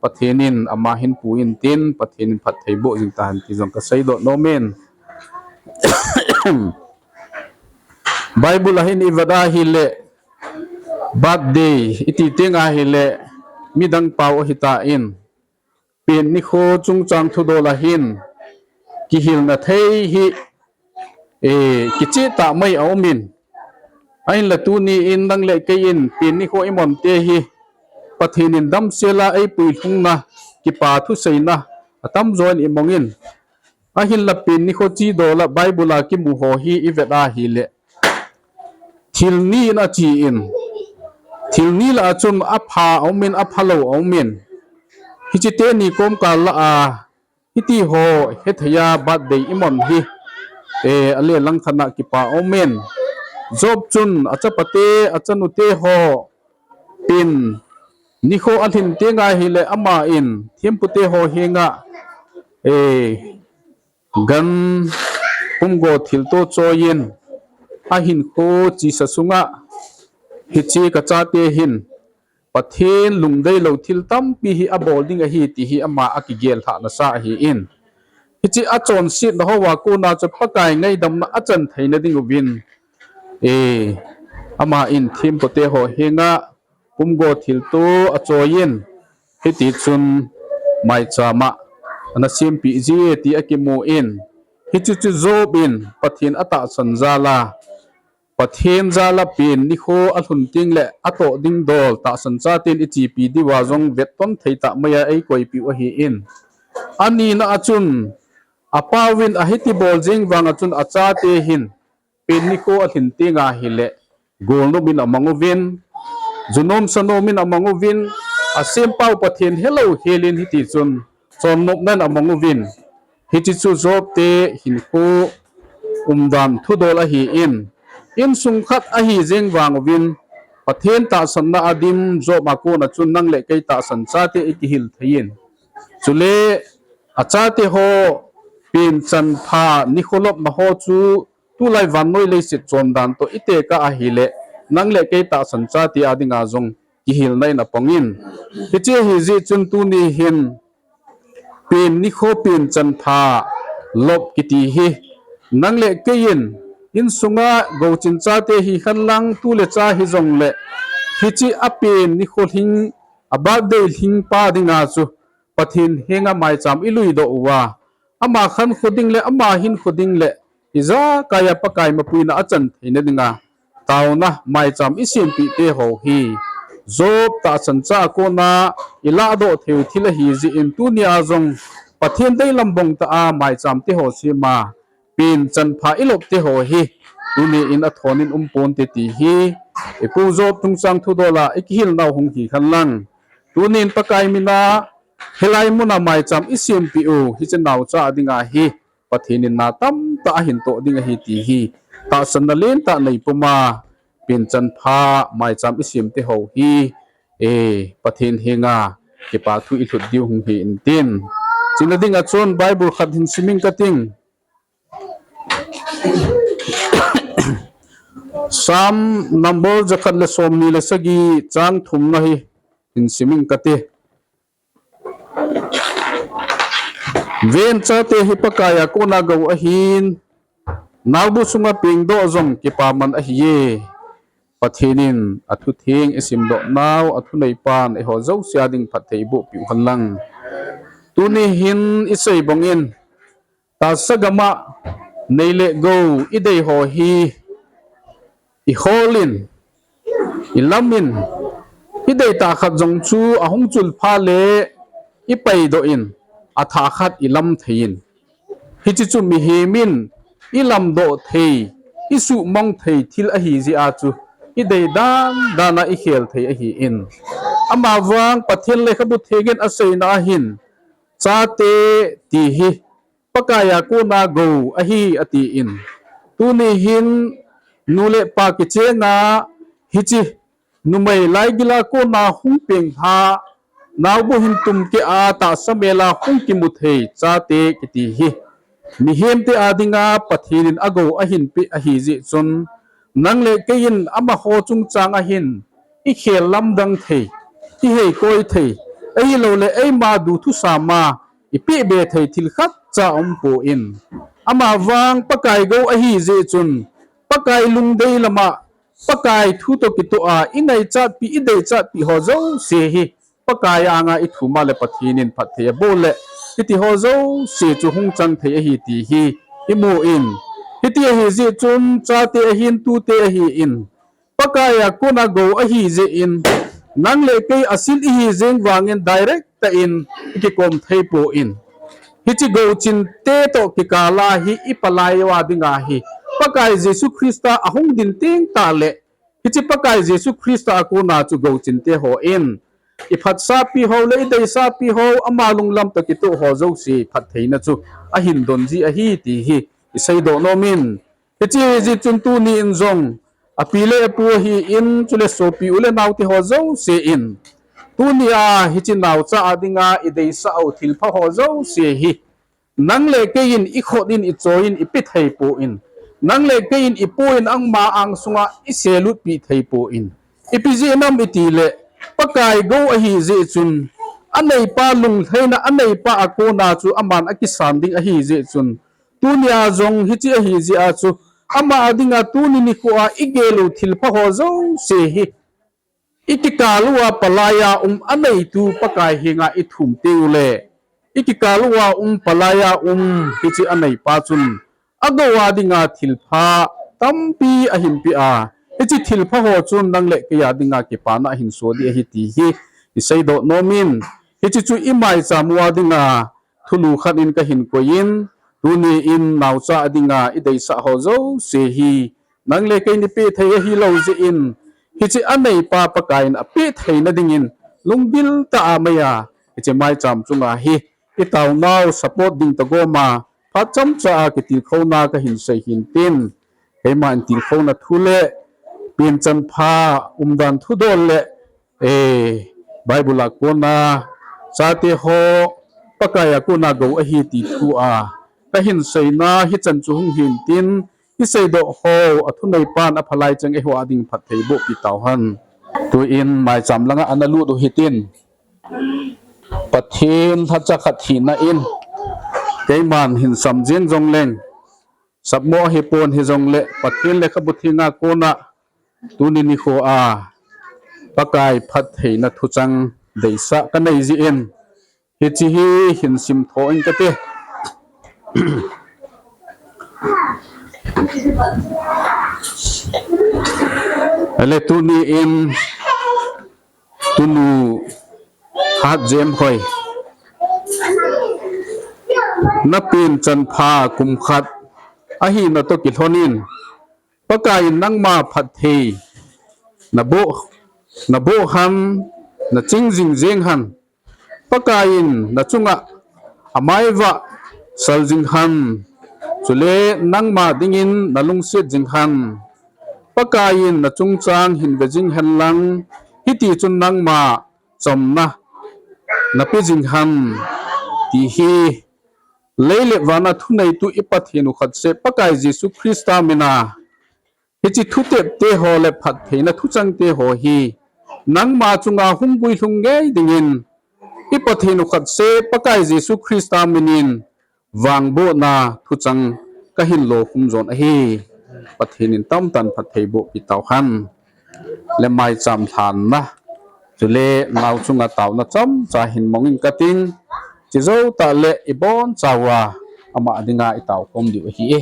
Pathen in ama hin pu intin, Pathen in phatthei boh jing tahen ti jong kaseidoh nom in. Bible a hin i vet a hile, birthday i ti teng a hile, midang pau ahi tan, pen nikho chungchang thudol a hin, kihilna thei hi, e, kicheh tah mai a um in. Ahinla tuni in nang le kei in, pen nikho i mon te hi, Pathen in damsel a ei puilhungna, kipa thuseina, atamjo in i mong in. Ahinla pen nikho chidol a Bible a kimu ho hi i vet a hile, thil ni in achi in, thil ni lah a chun apha a um in, aphalou a um in. Hiche teni komkal lah a, hiti ho, hethei a birthday i mon hi, e, ale langkhat a kipa a um in. Job chun achapa te, achanu te ho, pen nikho alhin teng a hile ama in, thempu te ho henga, e, gan pumgo thilto choi in, ahinkho chesa sunga, hiche kachate hin, Pathen lungdeilou thil tampi hi abol ding ahi ti hi ama akigel lhahna sa ahi in. Hiche achonsetna hoa kona chu Pakai ngaidamna achan theina ding uvin, e, ama in thempu te ho henga, pumgo thilto achoi in, hiti chun maicham a ana sempeh ji e ti akimu in, hiche chu Job in Pathen atahsan jal a, Pathen jal a pen nikho alhun teng le atoh ding dol tahsan chaten i chepi diu a jong vetton thei tah mai a ei koipi u ahi in. Anina a chun, apau in ahiti bol jeng vang a chun achate hin, pen nikho alhin teng a hile, golnop in amang uvin, junom sanom in amang uvin, asempau Pathen helou hel in hiti chun, chonnopna in amang uvin. Hiche chu Job te hinkho umdan thudol ahi in, insung khat ahi jeng vang uvin, Pathen tahsanna a dim Job a kona chun nang le kei tahsan chate i kihil thei in. Chule achate ho, pen chan pha nikho lopna ho chu tulai vannoi leiset chondan toh i tekah a hile, nang le kei tahsan chate a dinga jong kihilna in apang in. Hiche ahi jeh chun tuni hin pen nikho pen chan pha lop kiti hi, Nang le kei in, insunga gouchin chate hi khan lang tu le cha hi jong le, hiche a pen nikho lhing, a birthday lhing pa dinga chu, Pathen henga maicham i lui doh uva, ama khankho ding le, ama hinkho ding le, ijakai a Pakai mapuina a chan theina dinga, taona maicham i sempeh te ho hi, Job tahsan cha a kona i lahdoh thei u thil ahi jeh in tunia jong Pathen deilam bang tah a maicham te ho sema, pen chanpha i lop te ho hi, tuni in a thon in um ponte ti hi, i pu Job chungchang thudol a i kihil nau hung hi khan lang. Tuni in Pakai mina, hilai muna maicham i sempeh u, hiche naocha a dinga hi, Pathen in na tamtah a hin toh ding ahi ti hi, tahsan na lentah nei puma, pen chanpha, maicham i sem te ho hi, e, Pathen henga, kipa thu i lhut diu hung hi intin. Chuna dinga chun Bible khat hin siming kating. Psalm number jakhat le somni le sagi chang thumna hi hin siming kati. Ven chate hi Pakai a kona gou ahin, naobu sunga pengdoh jong kipaman ahiye. Pathen in a thutheng i simdoh nau, a thuneipan eiho jouse a ding phatthei boh piu hen lang. Tuni hin i sei bang in, tahsa gam a nei le gou i dei ho hi i hol in, i lam in, i dei tah khat jong chu ahung chul pha le i paidoh in, a thah khat i lam thei in. Hiche chu mihem in i lamdoh thei, i suhmang thei thil ahi jeh a chu i dei dan dan a i khel thei ahi in. Amavang Pathen lekhabu theng in a seina ahin, chate ti hi Pakai a kona gou ahi, ati in. Tuni hin nu le pa kichenga hiche numei laigil a kona hung peng lha, naobu hin tumkeh a tahsa mel a hung kimu thei chate kiti hi, mihem te a dinga Pathen in a gou ahin peh ahi jeh chun, nang le kei in amaho chungchang ahin i khel lamdang thei, i heikoi thei, ahilou le eima du thusam a i pehbe thei thil khatcha um poi. Amavang Pakai gou ahi jeh chun, Pakai lungdei lam a, Pakai thu toh kitoh a i ngaichat pi, i deichat pi ho jouse hi Pakai anga i thum a le Pathen in phatthei a bol le, hiti ho jouse chu hung chang thei ahi ti hi i mu in. Hiti ahi jeh chun chate ahin, tute ahi in, Pakai a kona gou ahi jeh in, nang le kei a sil i hi jeng vangin direct tah in i kikom thei poi. Hiche gouchin te toh kikal a hi i palai a dinga hi, Pakai Jesu Christa ahung din teng tah le, hiche Pakai Jesu Christa a kona chu gouchin te ho in, i phatsah pi ho le i deisah pi ho, ama lunglam toh kitoh ho jouse phattheina chu ahin don ji ahi ti hi i seidoh nom in. Hiche hi jeh chun tuni in jong, a pi le a pu ahi in, chule sopi u le nao te ho jouse in, tuni a hiche naocha a dinga i deisah u thilpha ho jouse hi, nang le kei in i khut in i choi in i pe thei poi. Nang le kei in i pu in ama angsunga i selut pi thei poi. Ipi jeh ham i ti le, Pakai gou ahi jeh chun, a neipa lunglhaina, a neipa a kona chu aman a kisan ding ahi jeh chun, tuni a jong hiche ahi jeh a chu, ama a dinga tuni nikho a i gel u thilpha ho jouse hi, i kikal uva palai a um a neitu Pakai henga i thum teng u le, i kikal uva um palai a um hiche a neipa chun, a gou a dinga thilpha tampi ahin pe a, hiche thilpha ho chun nang le kei a dinga kipana ahin so ding ahi ti hi i seidoh nom in, hiche chu i maicham u a dinga thulu khat in ka hin koi in, tuni in naocha a dinga i deisah ho jouse hi, nang le kei in i pe thei ahi lou jeh in, hiche a neipa Pakai in a pe theina dingin, lunggil tah a maiya, hiche maicham chunga hi, i taonau support ding toh gom a, phat chomcha a kitilkhouna ka hin sei hin tin, keima in tilkhouna thu le, pen chanpha umdan thudol le, e, Bible a kona, chate ho, Pakai a kona gou ahi ti thu a, ka hin seina hichan chu hung hin tin, i seidoh ho, a thuneipan a phalai cheng eiho a ding phatthei boh pi tau hen. Tuin maicham langa ana lut u hitin, Pathen lhacha khat hina in, keiman hin sam jeng jong leng, Sapmo hipon hijongle Pathen lekhabu thenga kona tuni nikho a Pakai phattheina thuchang deisah kanei jeh in hiche hi hin simtho ing kate. Ahile tuni in Tunu Hatjemhoi, na penchan pha kum khat ahina toh kilhon in, Pakai in nangma phatthei naboh, naboh hon, naching jing jeng hon, Pakai in nachunga amaivah sal jing hon, chule nangma dingin nalungset jing hon, Pakai in nachungchang hin ve jing hen lang, hiti chun nangma chomna nape jing hon, ti hi lei le van a thuneitu i Pathen u khatse Pakai Jesu Christa mina hiche thutepte ho le phattheina thuchangte ho hi nangma chunga hung guilhung ngei dingin i Pathen u khatse Pakai Jesu Christa minin vangbohna thuchang kahin lokhum jon ahi. Pathen in tamtah in phatthei boh pi tauhen. Le maicham lhanna, chule nao chunga taona chomcha hin mong ing kating, chujou tah le ibonchauva ama dinga itao khom diu ahi e.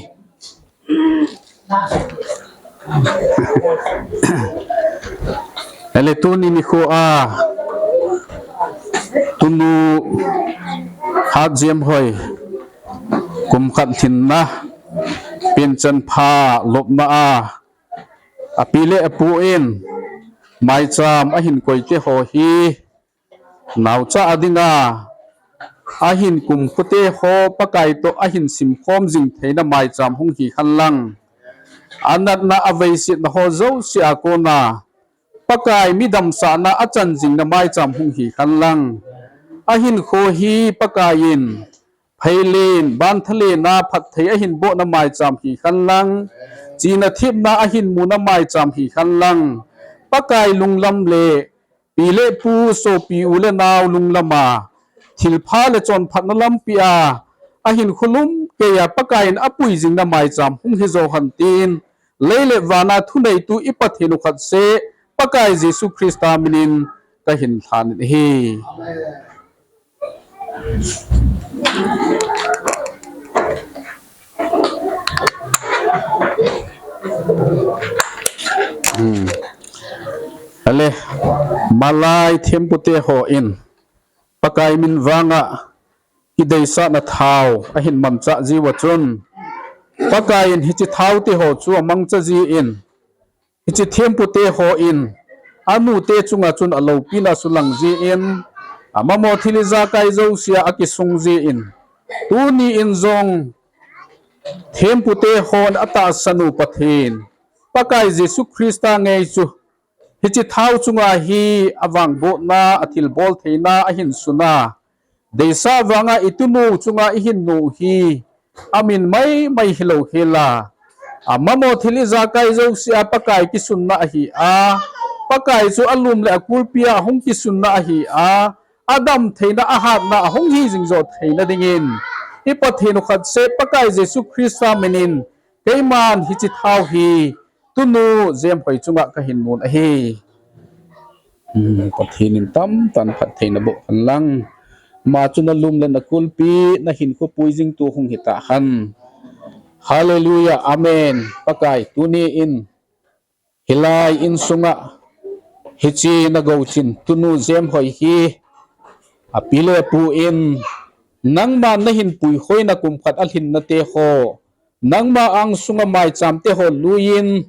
Ahile tuni nikho a Tunu Hatjemhoi kum khat lhinna penchan pha lopna a, api le apu in maicham ahin koite ho hi naocha a dinga ahin kumkhote ho Pakai toh ahin simkhom jing theina maicham hung hi hen lang, anatna aveisetna ho jouse a kona Pakai midamsahna achan jingna maicham hung hi hen lang, ahinkho hi Pakai in phailen, banthalenna phatthei ahin bohna maicham hi hen lang, china thepna ahin muna maicham hi hen lang, Pakai lunglam le pi le pu, sopi u le nao lunglam a thilpha le chonphatna lampi a ahinkho lum keiya Pakai in apui jingna maicham hung hi jo hen tin, lei le van a thuneitu i Pathen u khatse Pakai Jesu Christa minin kahin lhan in ahi. Ahile, malai thempute hon Pakai min vanga kideisahna thao ahin manchah jiuva chun, Pakai in hiche thaote ho chu amangcha jin, hiche thempute hon anute chunga chun aloupina sulang jin, amamo thil ijakai jousea akisung jin, tuni in jong thempute hon atahsan u Pathen Pakai Jesu Christa ngei chu hiche thao chunga hi avangbohna, athilbol theina ahin suna, deisah vanga itunu chunga ihin nu hi amin maimai hilou hela, amamo thil ijakai jousea Pakai kisunna ahi a, Pakai chu alum le akulpi a ahung kisunna ahi a, adam theina ahatna ahung hi jing jo theina dingin i Pathen u khatse Pakai Jesu Christa minin keiman hiche thao hi Tunu Jemhoi chunga kahin nun ahi. Pathen in tamtah in phatthei naboh hen lang, ama chu nalum le nakulpi, nahinkho pui jingtu hung hita hen. Hallelujah, Amen. Pakai, tuni in hilai insunga hiche nagouchin Tunu Jemhoi hi api le apu in nangma nahin puihoina kum khat alhinnate ho, nangma angsunga maichamte ho lui in,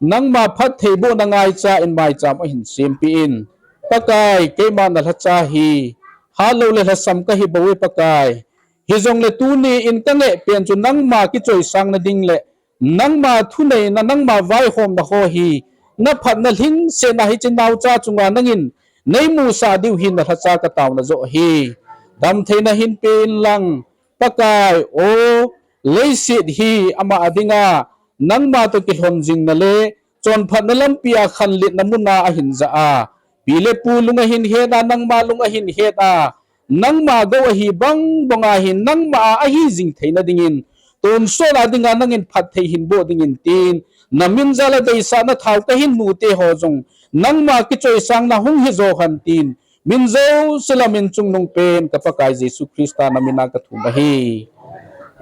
nangma phattheibohna ngaicha in maicham ahin sempeh in, Pakai, keima nalhacha hi hatlou le lhasam kahi bouve Pakai. Hijongle tuni in kangeh pen chu nangma kichoisang nading le nangma thuneina, nangma vaihomna ho hi naphatna lhingsetna hiche naocha chunga nangin neimusah diu hi nalhacha kataona joh ahi. Damtheina hinpe inlang, Pakai o, leiset hi ama dinga nangma toh kilhon jingna le chonphatna lampia khanletna muna ahin jah a, pi le pu lung ahin het a, nangma lung ahin het a, nangma gou ahi bang banga hin nangma a ahi jing theina dingin tonsot a dinga nangin phatthei hin boh dingin tin, na min jal a deisahna thao kahin nute ho jong, nangma kichoisangna hung hi jo hen tin, min jouse le min chungnung pen ka Pakai Jesu Christa na mina ka thum ahi.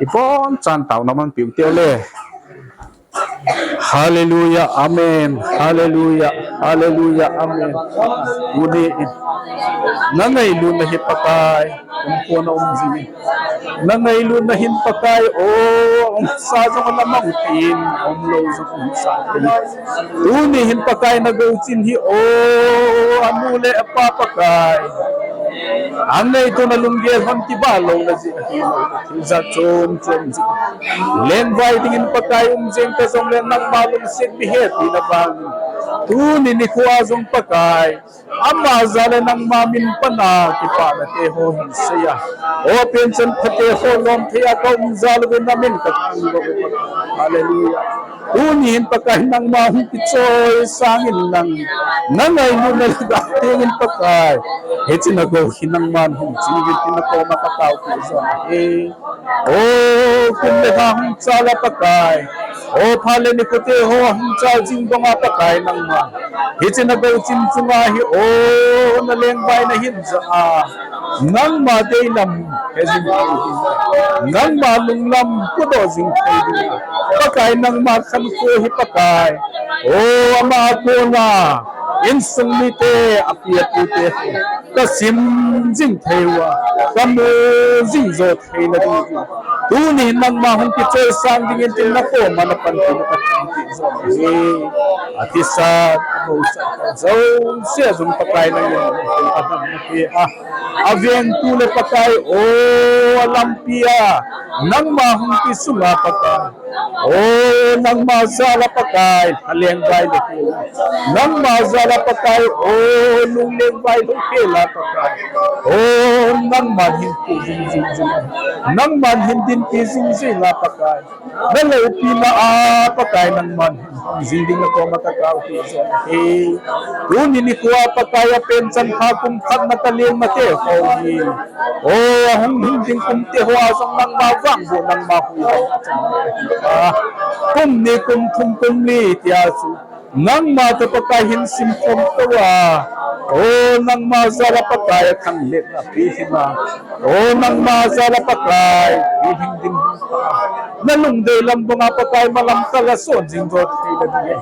Ibonchan taona man piu teu le. Hallelujah, amen. Hallelujah, hallelujah, amen. Tuni in na ngailutna hi Pakai, um kona um jing in. Na ngailutna hin Pakai, o, um sa jong na mang tin, um lou jong um sa tin. Tuni hin Pakai na gouchin hi, o, anu le apa Pakai. Anei tuna lunggel hon kibah lou na jeh ahi, thil jat chom chom jing. Lengvai dingin Pakai um jeng ta jong le nangma lungset mi hepi na vang. Tuni nikho a jong Pakai, ama jal a nangma min pan a kipana te ho hin sei a, o, pen chan pha te ho lom thei a ka um jal uvin na min ka thangvah u Pakai. Hallelujah. Tuni hin Pakai nangma hung kichoisang in lang. Na ngailutna le dam teng in Pakai. Hiche na gou hi nangman hung ching uvin tin na koma ka taopi jong ahi. O, kum le lha hung chal a Pakai. O, phat le nikho te ho hung chal jing banga Pakai nangma. Hiche na gouchin chunga hi, o, na lengvai na hin ja a. Nangma deilam he jing thei ding. Nangma lunglam pudoh jing thei ding. Pakai nangma khankho hi Pakai. O, ama a kona insung mite, api apu te, ka sim jing thei uva, ka mu jing jo thei na ding. Tuni nangma hung kichoisang dingin tin na koma na panpi na ka thangvah jong ahi. Athisa, amosa, jouse jong Pakai nangin, a dam na pe a. Avengtu le Pakai, o, alampi a nangma hung kisunga Pakai. O, nangma jal a Pakai, alengvai le khel a. Nangma jal a Pakai, o, lunglengvai lou khel a Pakai. O, nangman hin pu jing jing jing. Nangman hin dinpi jing jing a Pakai. Na loupina a Pakai nangman hin jing ding na koma ka taopi jong ahi. Tuni nikho a Pakai a pen chan pha kum khat na ka len mate ho hi. O, ahung hin ding kum te ho a jong nangma vangboh nangma huhhing a chan ahi. Kum ni kum thum kum li tia chu nangma toh Pakai hin simkhom tou a. O, nangma jal a Pakai a thangvahna pilhin a. O, nangma jal a Pakai pilhin ding. Na lungdei lam banga Pakai malam kal a son jing jo thei na ding.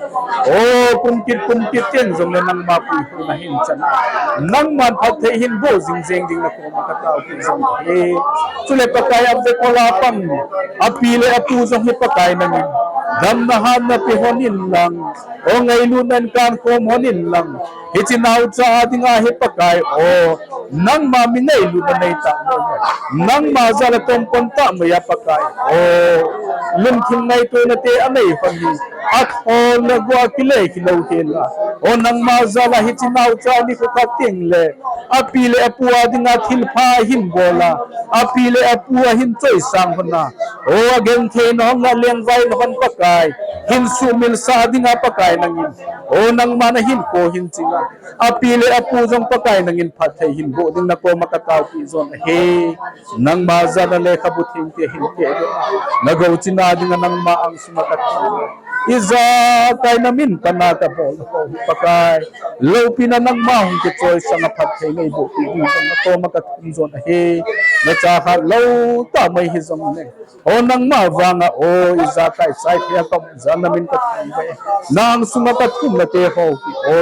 O, kum kit kum kit teng jong le nangma puihoina hin chan. Nangman phatthei hin boh jing jeng ding na koma ka taopi jong ahi. Chule Pakai a vekol a pang, api le apu jong hi Pakai nangin damna hatna pe hon in lang, o, ngailutna in kankhom hon in lang, hiche naocha a dinga hi Pakai, o, nangma mi ngailutna nei tah mai, nangma jal a tongkon tah mai a Pakai, o, lungthim ngaitona te anei hon hi, athol le go a kile kilou hel a, o, nangma jal a hiche naocha nikho khat teng le api le apu a dinga thilpha ahin bol a, api le apu ahin choisang hon a, o, agentheina hon a lengvaina hon Pakai hin sumilsah dinga Pakai nangin, o, nangma na hinkho hin ching a, api le apu jong Pakai nangin phatthei hin boh ding na koma ka taopi jong ahi. Nangma jal a lekhabu thengte hin kehdoh a, na gouchin a dinga nangma angsunga ka thum. Ijakai na min pan a ka bol ho hi Pakai, loupina nangma hung kichoisang a phatthei nei bohpi ding jong na koma ka thum jong ahi. Na chakhat lou tah mai hijong le, o, nangma vanga, o, ijakai chai thei a ka um jal na min ka thum ve. Na angsunga ka thum nate ho hi, o,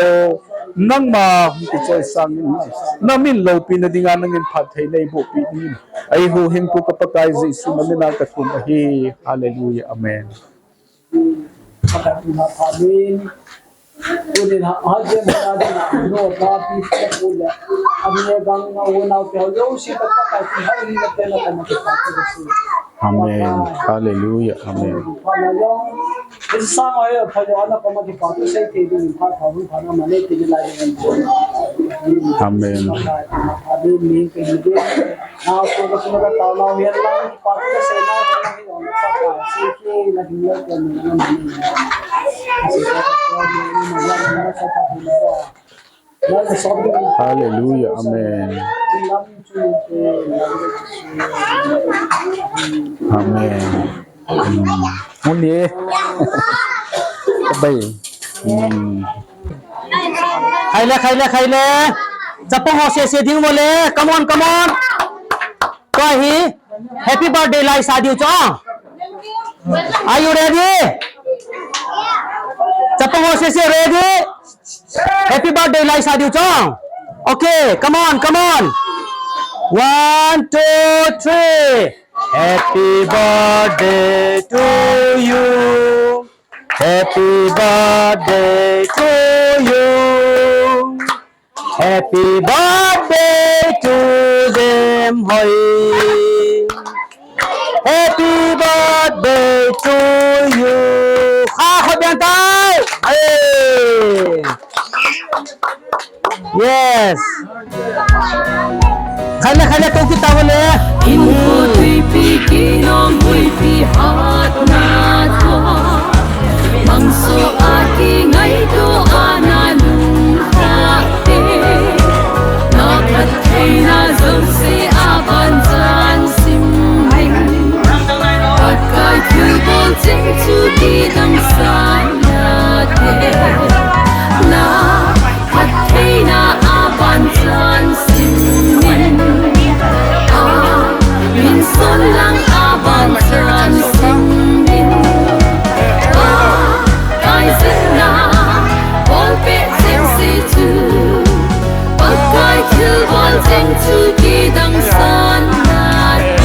nangma hung kichoisang in lang, na min loupina dinga nangin phatthei nei bohpi ding in, eihuhhingpu ka Pakai Jesu na mina ka thum ahi. Hallelujah. Amen. Pakai phatthei. Amen. Hallelujah. Amen. Amen. Hallelujah. Amen. Amen. Muli. Bai. Hmm. Khai le, khai le, khai le. Chapang ho sese ding mo le. Come on, come on. Tua hi. Happy birthday lai sa diu cho. Are you ready? Chapang ho sese ready? Happy birthday lai sa diu cho. Okay, come on, come on. One, two, three. Happy birthday to you. Happy birthday to you. Happy birthday to them, hoi. Happy birthday to you. Kha khut biang tai. Hey. Yes. Khai le, khai le, tou kit tau le. Inko tuipi kinong huipi hatna tua. Mangso a kingaito ana lungkhate. Na phattheina jouse a ban chan simin. Pakai thilbol cheng chu kidang sah nate. Na phattheina a ban chan simin. A min son lang a ban chan simin. Pakai jingna bolpeh cheng se chu. Pakai thilbol cheng chu kidang sah nate.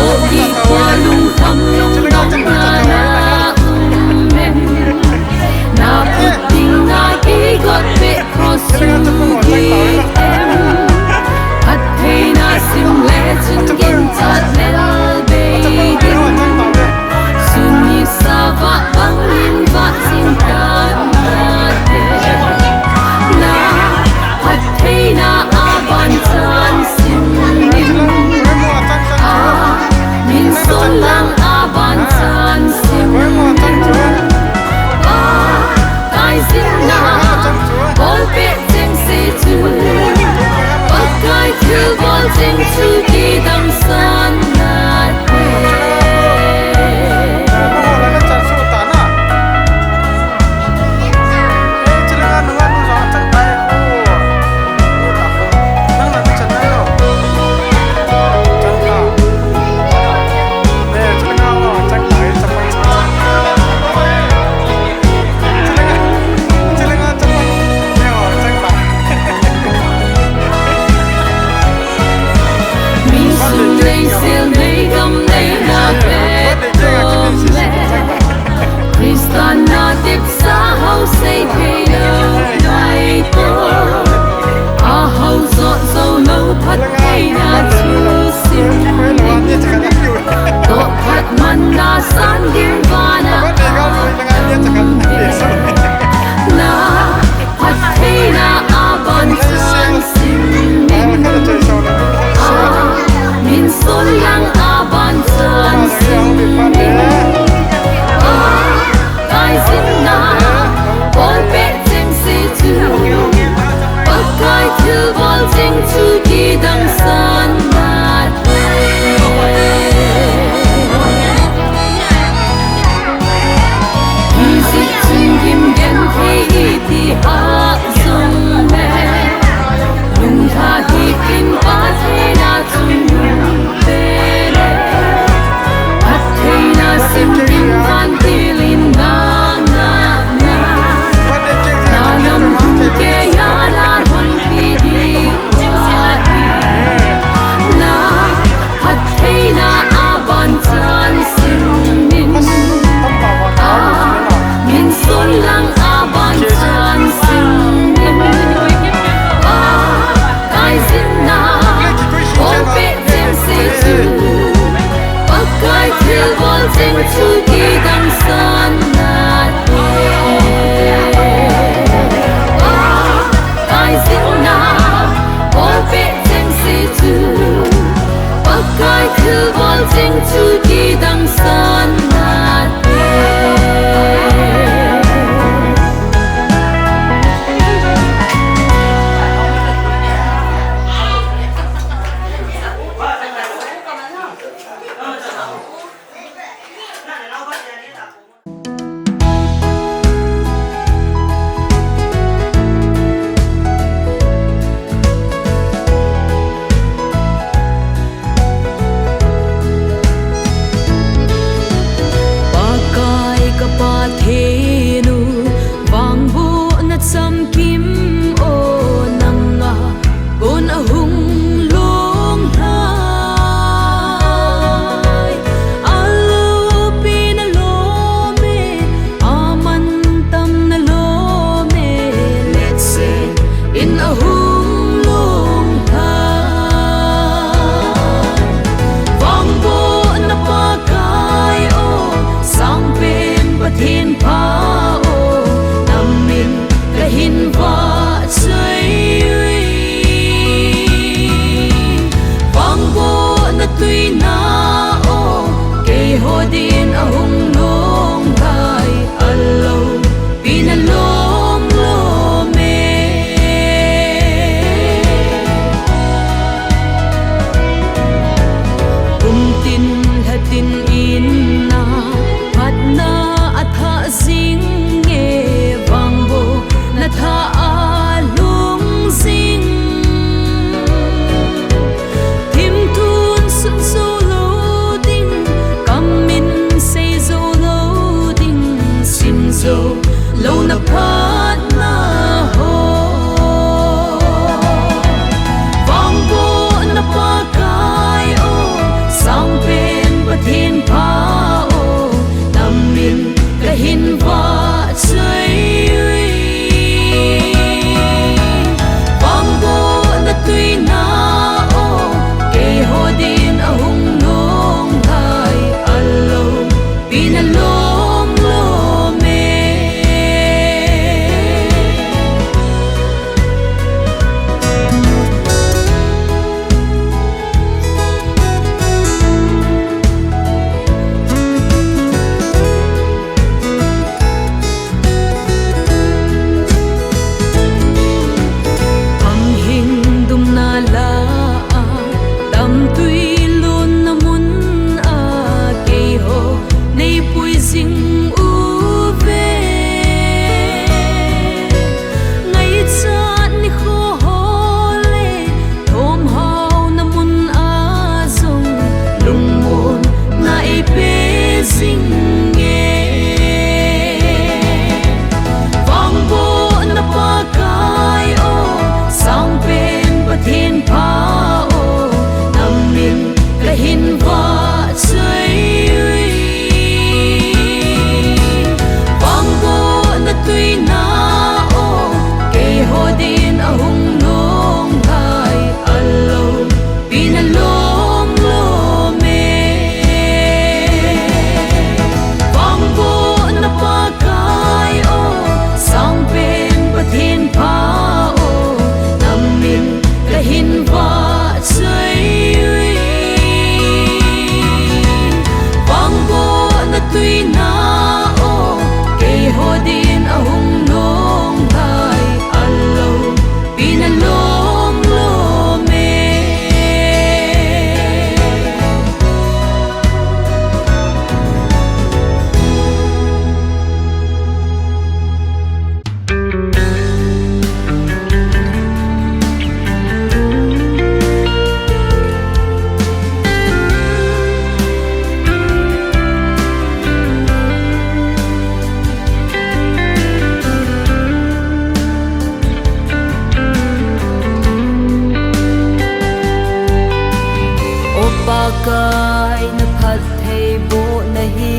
Oki khua lungkham lungdong na na um em. Na put ding na kigot peh cross through gih em. Phattheina sim le chun ginchat lel bei ding. Sun nisa vah bang in vah jing tan nate. Na phatna ho, vangbohna Pakai o, sangpen Pathen pha o, namin kahin vahchoi uve. Vangbohna tuina o, keiho din ahung nong thei, alou pina lom lom e. Ang hing dumna la a, tamtui lonna mun a, keiho nei pui jing uve. Ngaichat nikho ho le, thomhauna mun a jong, lungmonna eipe jing e. Vangbohna Pakai o, sangpen Pathen pha o, namin kahin vahchoi uve. Vangbohna tuina o, keiho din ahung nong thei, alou pina lom lom e. Vangbohna Pakai o, sangpen Pathen pha o, namin kahin vahchoi uve. Vangbohna tuina o, keiho din ahung nong thei, alou pina lom lom e. O Pakai, na phattheibohna hi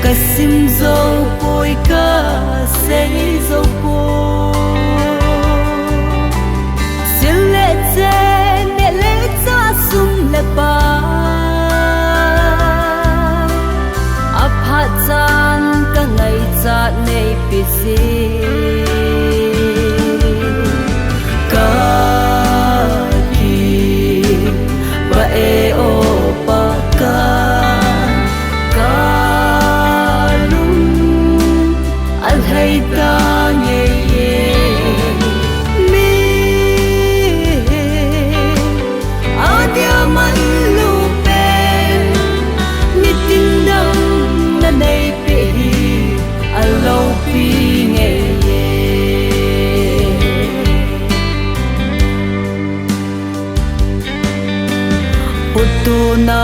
ka sim jou poi, ka sei jou poi. Sil le chen, neh le chah, sum le pai, aphat chan ka ngaichat neipe jing. Ka kipah e o Pakai, ka lung alhai ta ngei e. Mi adia manlu pen, nitin dam na neipeh hi aloupi ngei e. Hotdohna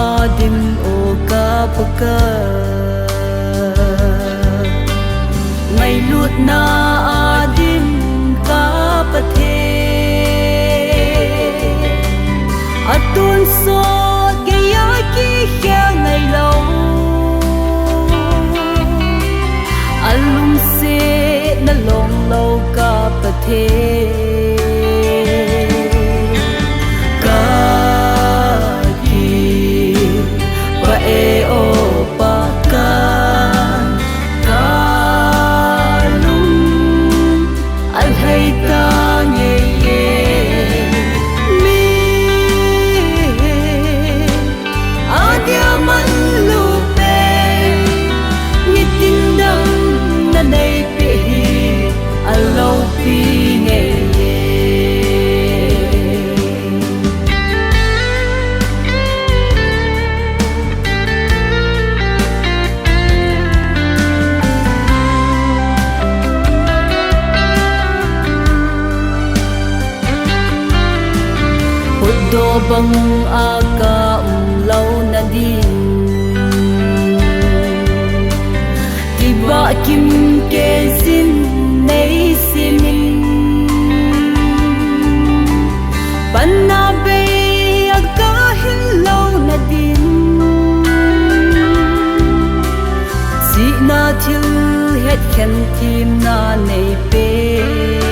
a dim o ka Pakai, ngailutna a dim ka Pathen, atonsot geiya kikhel ngailou, alungsetna longlou ka Pathen, ka kipah e o Pakai, ka lung alhai ta ngei e. Mi adia manlu pen, nitin dam na neipeh hi aloupi ngei e. Hotdoh banga ka umlouna ding, Kimkei jin nei simin, panna bei a kahin louna din, chihna thil hetkhen themna nei peh.